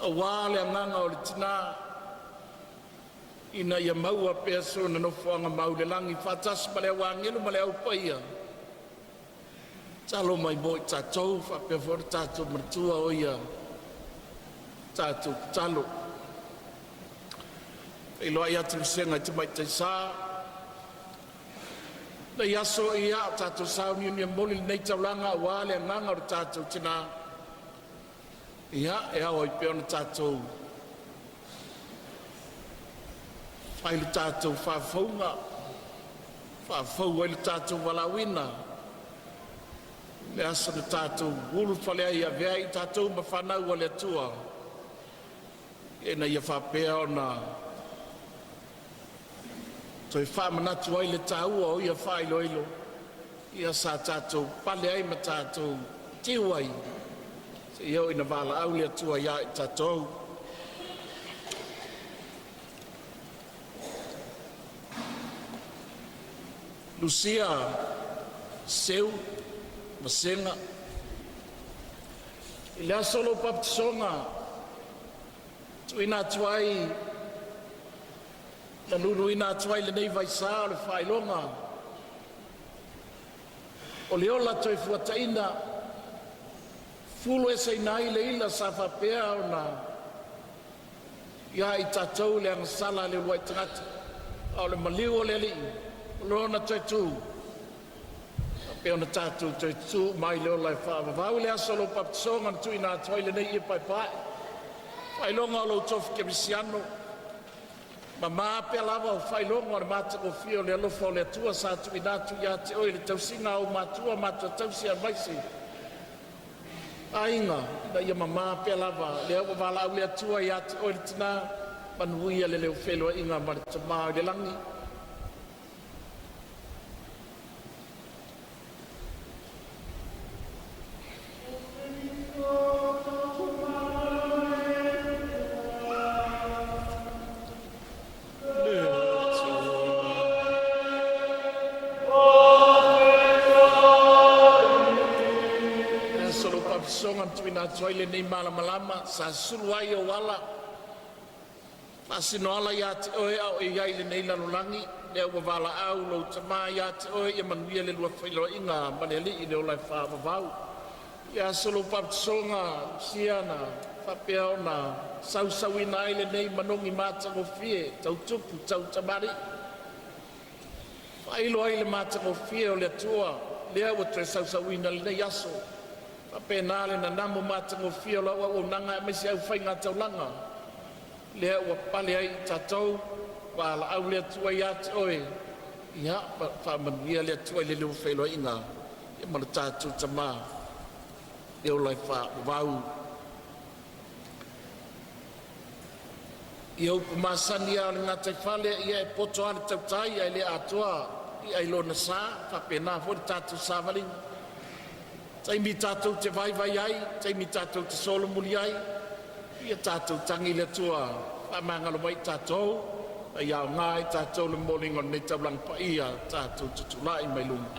aua le agaga o le tina ina ia maua pea sona nofoaga mau i le lagi faatasi ma le au agelu ma le au paia. Tatalo mai mo i tatou faapea foi lo tatou Matua o ia tatou tatalo. E faafeiloai atu i le Susuga i le Tamaitai Sa, lenei aso ua tatou sauniuni e momoli lenei taulaga aua le agaga o le tatou tina. Ia, e ao ai pea ona tatou fai le tatou faafouga, faafou ai lo tatou valaauina i le aso na tatou ulufale ai e avea ai tatou ma fanau a le Atua, ina ia faapea ona toe faamanatu ai le taua o ia faailoilo ia sa tatou pale ai ma tatou tiu ai seia oo ina valaau le Atua ia i tatou. Lucia Seu Vasega. I le aso o lou papatisoga na tuuina atu ai ma luluina atu ai lenei vaisa o le faailoga o le ola toefuataina, fulueseina ai le ila sa faapea ona ia i tatou le agasala a le uluai tagata, a o le maliu o le Alii ma Lona toe tu, faapea ona tatou toe tutu uma ai i le ola e faavavau. I le aso o lou papatisoga na tuuina atu ai lenei ie paepae, faailoga o lou tofi kerisiano, mama pea lava o faailoga o le matagofie o le alofa o le Atua sa tuuina atu ia te oe i le tausiga a ou matua, matua tausi aemaise aiga, ina ia mama pea lava. Lea ua valaau le Atua ia te oe le tina, manuia le leu feiloaiga ma le Tama i le lagi. Le aso o lou papatisoga na tuuina atu ai lenei malamalama sa sulu ai ou ala, faasino ala ia te oe a o e i ai i lenei lalolagi. Lea ua valaau lou Tama ia te oe, ia manuia le lua feiloaiga ma le Alii i le ola e faavavau. I le aso o lou papatisoga Lucia na faapea ona sausauina ai lenei manogi matagofie tau tupu tau tamalii, faailo ai le matagofie o le Atua lea ua toe sausauina i lenei aso. Faapena le nanamo matagofie o lau auaunaga aemaise le aufaiga taulaga Lea ua pale ai i tatou, valaau le Atua ia te oe, ia faamanuia le Atua i le lua feiloaiga ma le tatou tama e ola e faavavau. Ia o upu masani a o le gataifale, ia e poto a le tautai ae le atoa i'a i lona sa, e faapena foi le tatou savaliga, taimi tatou te vaivai ai, taimi tatou te solomuli ai, ia tatou tagi i le Atua e faamagalo mai i tatou, a ia aoga i tatou le momoliga o lenei taulaga paia tatou te tulai mai luma.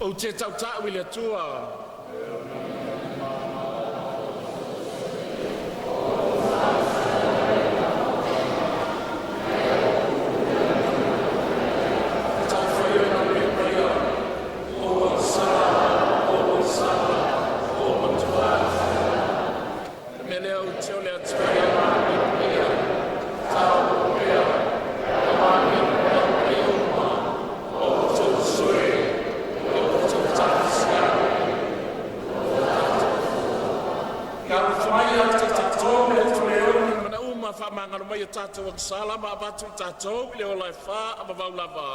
Ou te tautau i le Atua, le mea lea ou te Uma faamagalo mai a tatou agasala ma avatu i tatou i le ola e faavavau lava.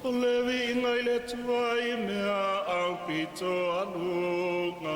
O le viiga i le Atua i mea aupito aluga.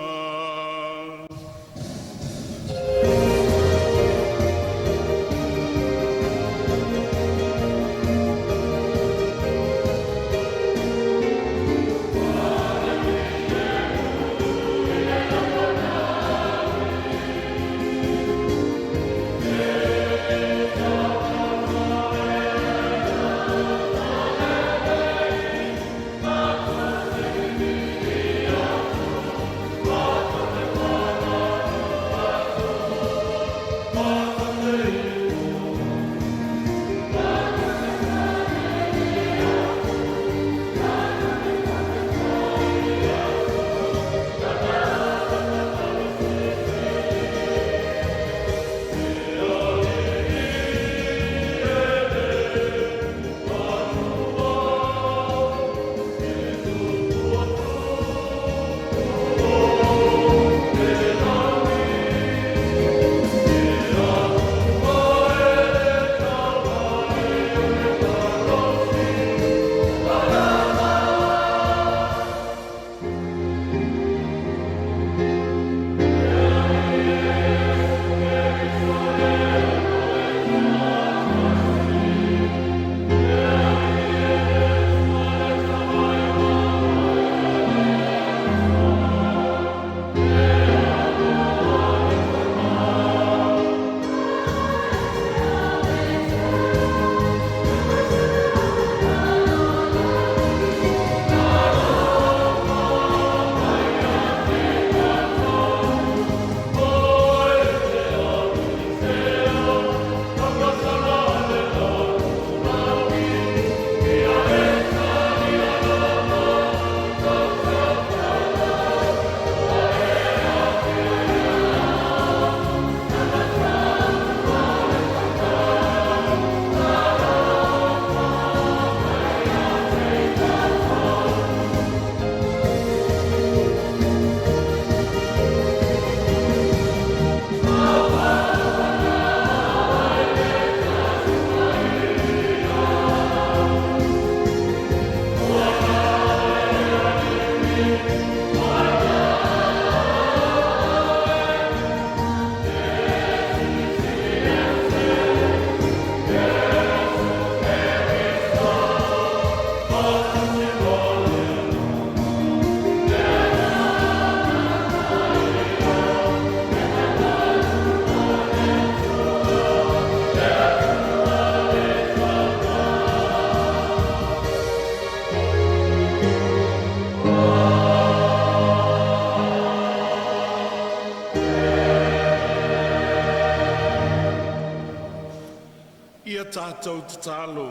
Ia tatou tatalo.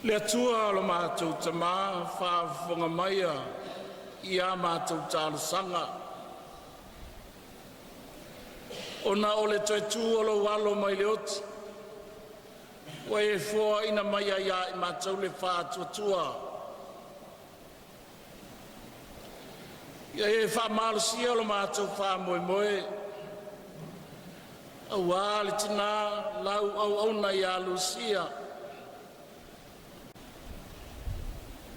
Le Atua lo matou Tama, faafofoga maia ia matou talosaga, ona o le toe tu o lou Alo mai le oti, ua e foaina mai ai ia i matou le faatuatua. Ia e faamalosia lo matou faamoemoe aua le tina lau auauna ia Lusia,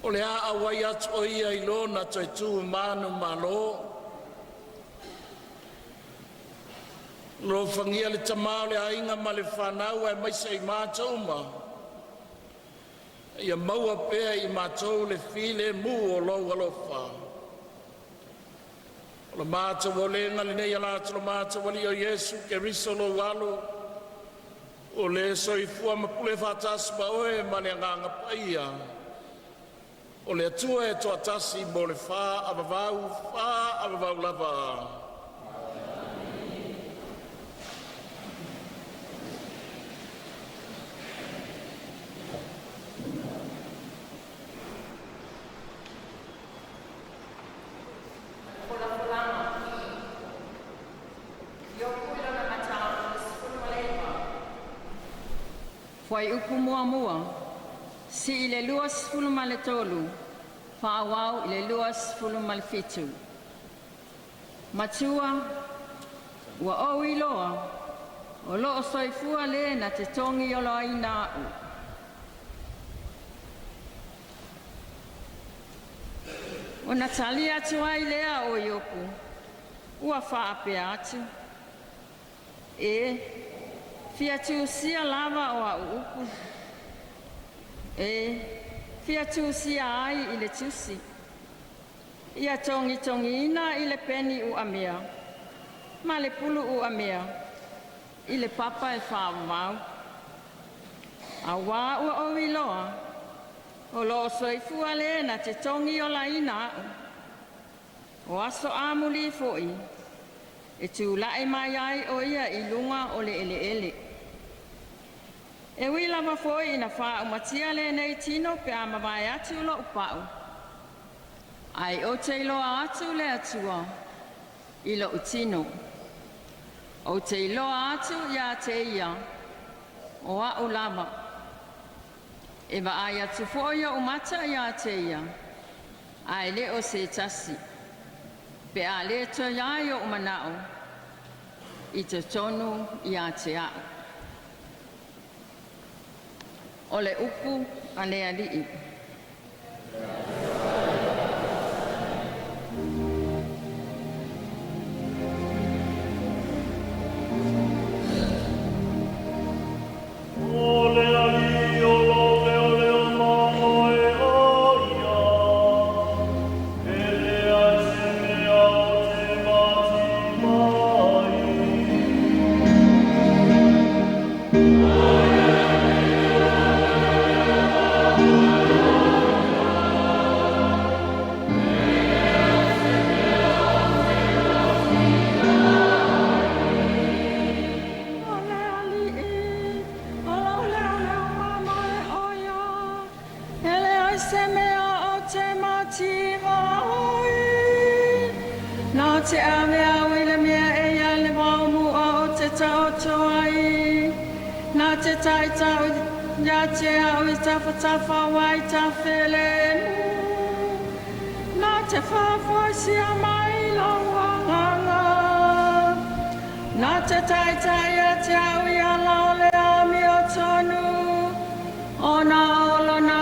o le a auai atu o ia i lona toe tu manumalo. Alofagia le tama o le aiga ma le fanau aemaise i matou uma, ia maua pea e i matou le filemu o lou alofa. O le matou aulega lenei alaata o lo matou Alii o Iesu Keriso o lou Alo, o le soifua ma pule faatasi ma oe ma le Agaga Paia, o le Atua e toatasi, mo le faavavau, faavavau lava. Folafolaga. Iopu i lana Mataupu 19. Fuaiupu 1, Sii i le 23, faaauau i le 27. Matua, ua ou iloa o loo soifua Le na te togiolaina a'u. Ona tali atu ai lea o Iopu ua faapea atu, “E fia tusia lava o a'u upu, e fia tusia ai i le tusi, ia togitogiina i le peni uamea ma le pulu uamea i le papa e faavavau. Auā ua ou iloa o loo soifua Le na te togiolaina a'u, o aso amuli foi e tula'i mai ai o Ia i luga o le eleele. E ui lava foi ina faaumatia lenei tino pe a mavae atu lo'u pa'u, ae ou te iloa atu le Atua i lo'u tino. Ou te iloa atu ia te Ia o a'u lava. E vaai atu foi o'u mata ia te Ia, ae le o se tasi, pe a le toe ai o'u mana'o i totonu ia te a'u.” O le upu a le Alii. O le Alii o lo o leoleo ma oe o ia, e leai se mea o te mati mai. O le Alii o lou leoleo ma moe o ia, e leai se mea o te mativa ai. Na te ave au i le mea e i ai le vaomu'a o te taoto ai. Na te taitau ia te a'u i tafatafa o ai tafelemu. Na te faafoisia mai lou agaga. Na te taitai ia te a'u i ala o le amiotonu, ona o lona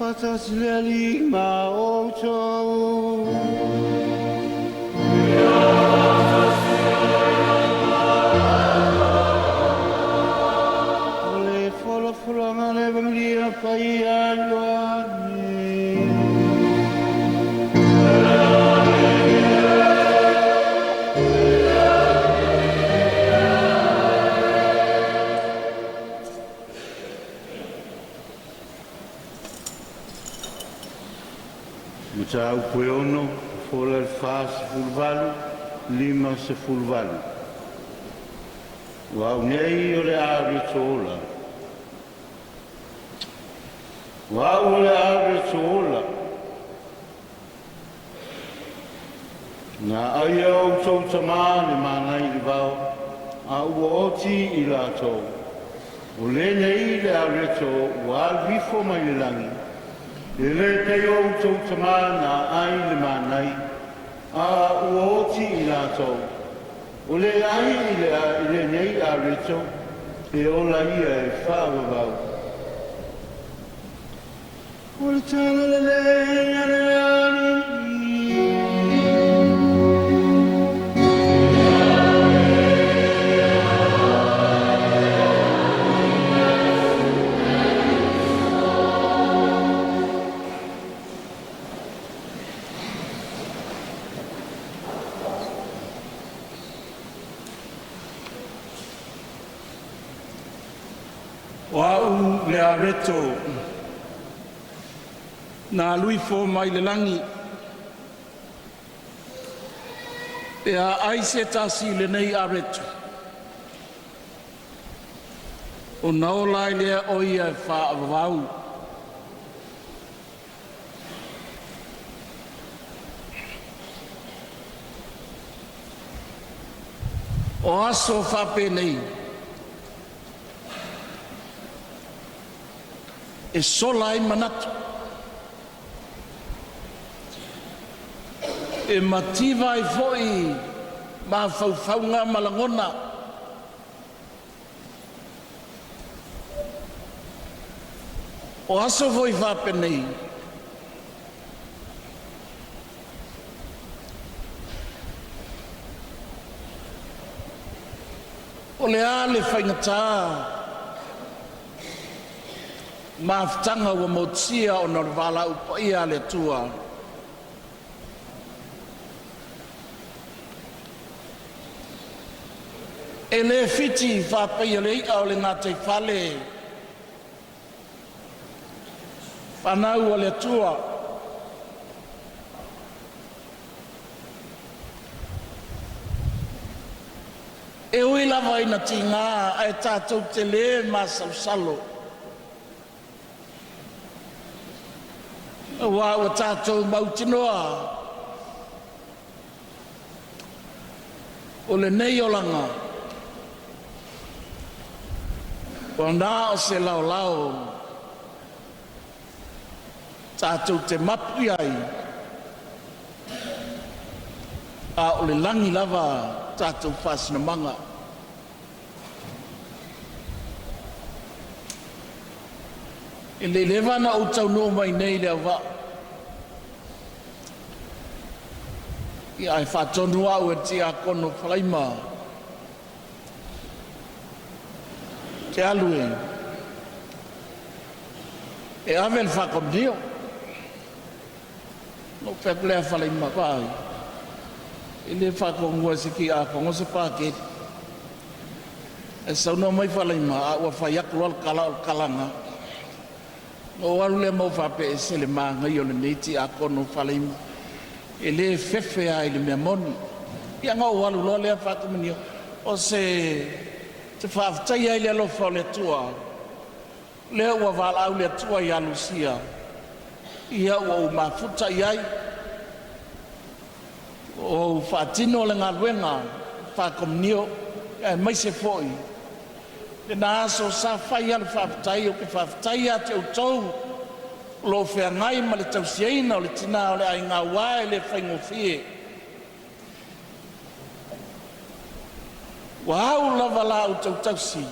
Faatasi le Alii ma outou. O le folafolaga o le Evagelia Paia a Ioane. Mataupu e 6, fofola le 48, 58. O au nei o le areto ola. O Au o le areto ola. Na aia e o outou tamā le mana i le vao, a ua oti i latou. O lenei le areto ua alu ifo mai le lagi, e le pei o outou tamā na ai le mana ai, a ua oti i latou. O le ai i le i lenei areto, e ola ia e faavavau. O le tala lelei a le Alii. O A'u le areto na alu ifo mai le lagi. Pe a ai se tasi i lenei areto, ona ola ai lea o ia e faavavau. O aso faapenei e sola ai manatu, e mativa ai foi mafaufauga ma lagona. O aso foi faapenei o le a le faigata mafutaga ua motusia ona o le valaau paia a le Atua e le fiti faapaia le i'a o le gataifale fanau a le Atua. E ui lava ina tiga ae tatou te le masalosalo, aua ua tatou mautinoa o lenei olaga ua na o se laolao tatou te mapu i ai, a o le lagi lava tatou faasinomaga. E le i leva ona ou taunuu mai i inei i Leauvaa, ae faatonu au e le Tiakono o Falaima ou te alu e ave le faakomunio. Ona ou fai atu lea, “Falaima, vaai, e le faatonuina e se tiakono se Paketi.” Ae saunoa mai Falaima, a ua fai atu loa le tala o le tala lena. Ona ou alu lea ma ou faapea, e ese le manaia o lenei tiakono Falaima, e le fefe lava i le mea moni. Ia ona ou alu loa lea faakomunio. O se te faafetaia ai le alofa o le Atua, lea ua valaau le Atua ia Lusia, ia ua ou mafuta i ai, ua ou faatino le galuega faakomunio, aemaise foi lena aso sa fai lava le faafetai. Ou te faafetai ia te outou o lo o feagai ma le tausiaina o le tina o le aiga, aua e le faigofie. Ua au lava la outou tausi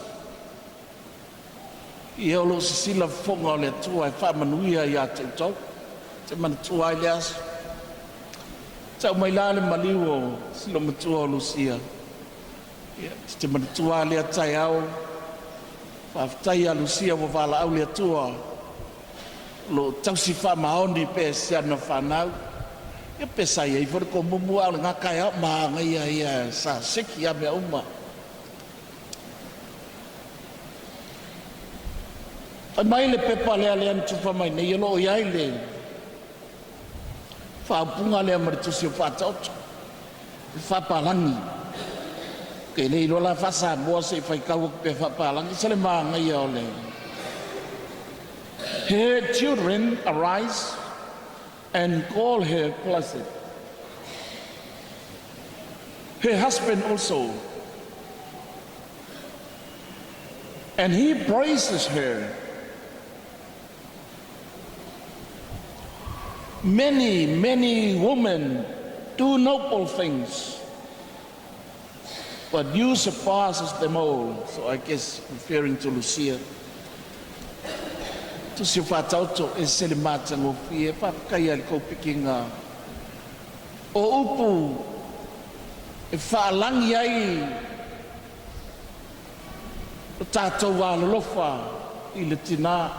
Ia o loo sisila fofoga o le Atua e faamanuia ia te outou. Ou te manatua ai le aso, tau mai la le maliu o si loomatua o Lusia. Ia e te manatua lea taeao, faafetai ia Lusia ua valaau le Atua o loo tausi faamaoni pea si ana fanau. Ia pe sa iai foi le komumu a o lena taeao, manaia ia sa seki a mea uma. Fai mai le pepa lea na tufa mai nei, o lo o i ai le faaupuga lea ma le tusi o Faataoto, le faapalagi. Ou te le iloa la faa-Samoa se i faitau atu pea faapalagi, se le manaia o le Her children arise and call her blessed. Her husband also, and he praises her. Many, many women do noble things, but you surpasses them all. So I guess referring to Lucia. Tusi o Faataoto e se le matagofie, faafetai i le kou pikiga o upu e faalagi ai o tatou alolofa i le tinā.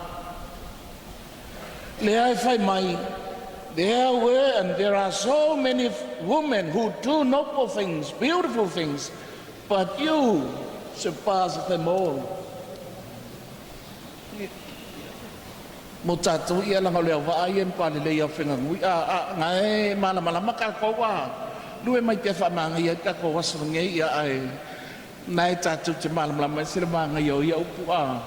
Lea e fai mai, there were and there are so many women who do noble things, beautiful things, but you surpass them all. Mo tatou ia laga o le auvaa ia ma palelei o fegagui'a a gae malamalama tatou a lue mai pea faamagaia ai tatou aso nei ia ae nae tatou te malamalama ai se le magaia o ia upu a.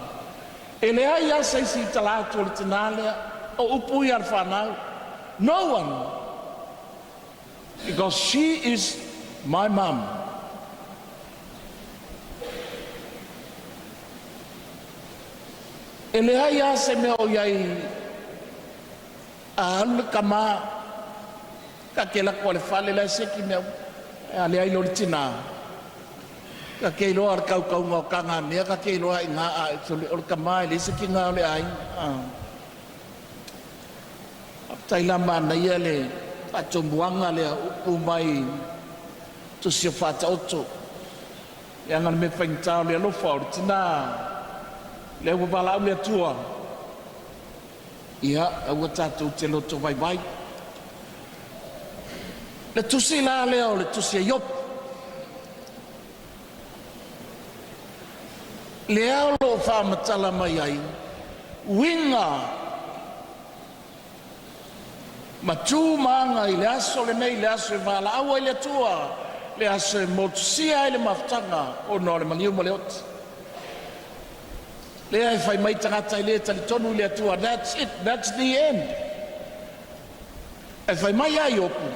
E leai lava se isi i tala atu o le tinā lea o upu ia a le fanau. No one, because she is my mom. E leai lava se mea o iai a alu le tama ta te alu atu i le fale la e seki mea uma. A leai loa le tinā, ta te iloa le tautauga o tagamea, ta te iloa lava i ina o le tama e leai se tiga o le aiga. Faafetai la, manaia le faatomuaga lea upu mai tusi o Faataoto, leaga le mea faigata o le alofa o le tina lea ua valaau le Atua. Ia aua tatou te loto vaivai. Le tusi la lea o le tusi a Iopu, lea o lo o faamatala mai ai uiga ma tu ma aga i le aso lenei, le aso e valaau ai le Atua, le aso e motusia ai le mafutaga ona o le maliu ma le oti. Lea e fai mai tagata e le talitonu i le Atua, that's it, that's the end. E fai mai ia Iopu,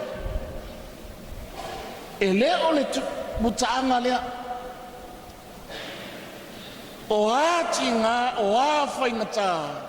e le o le mutaaga lea, o a tiga o a faigata.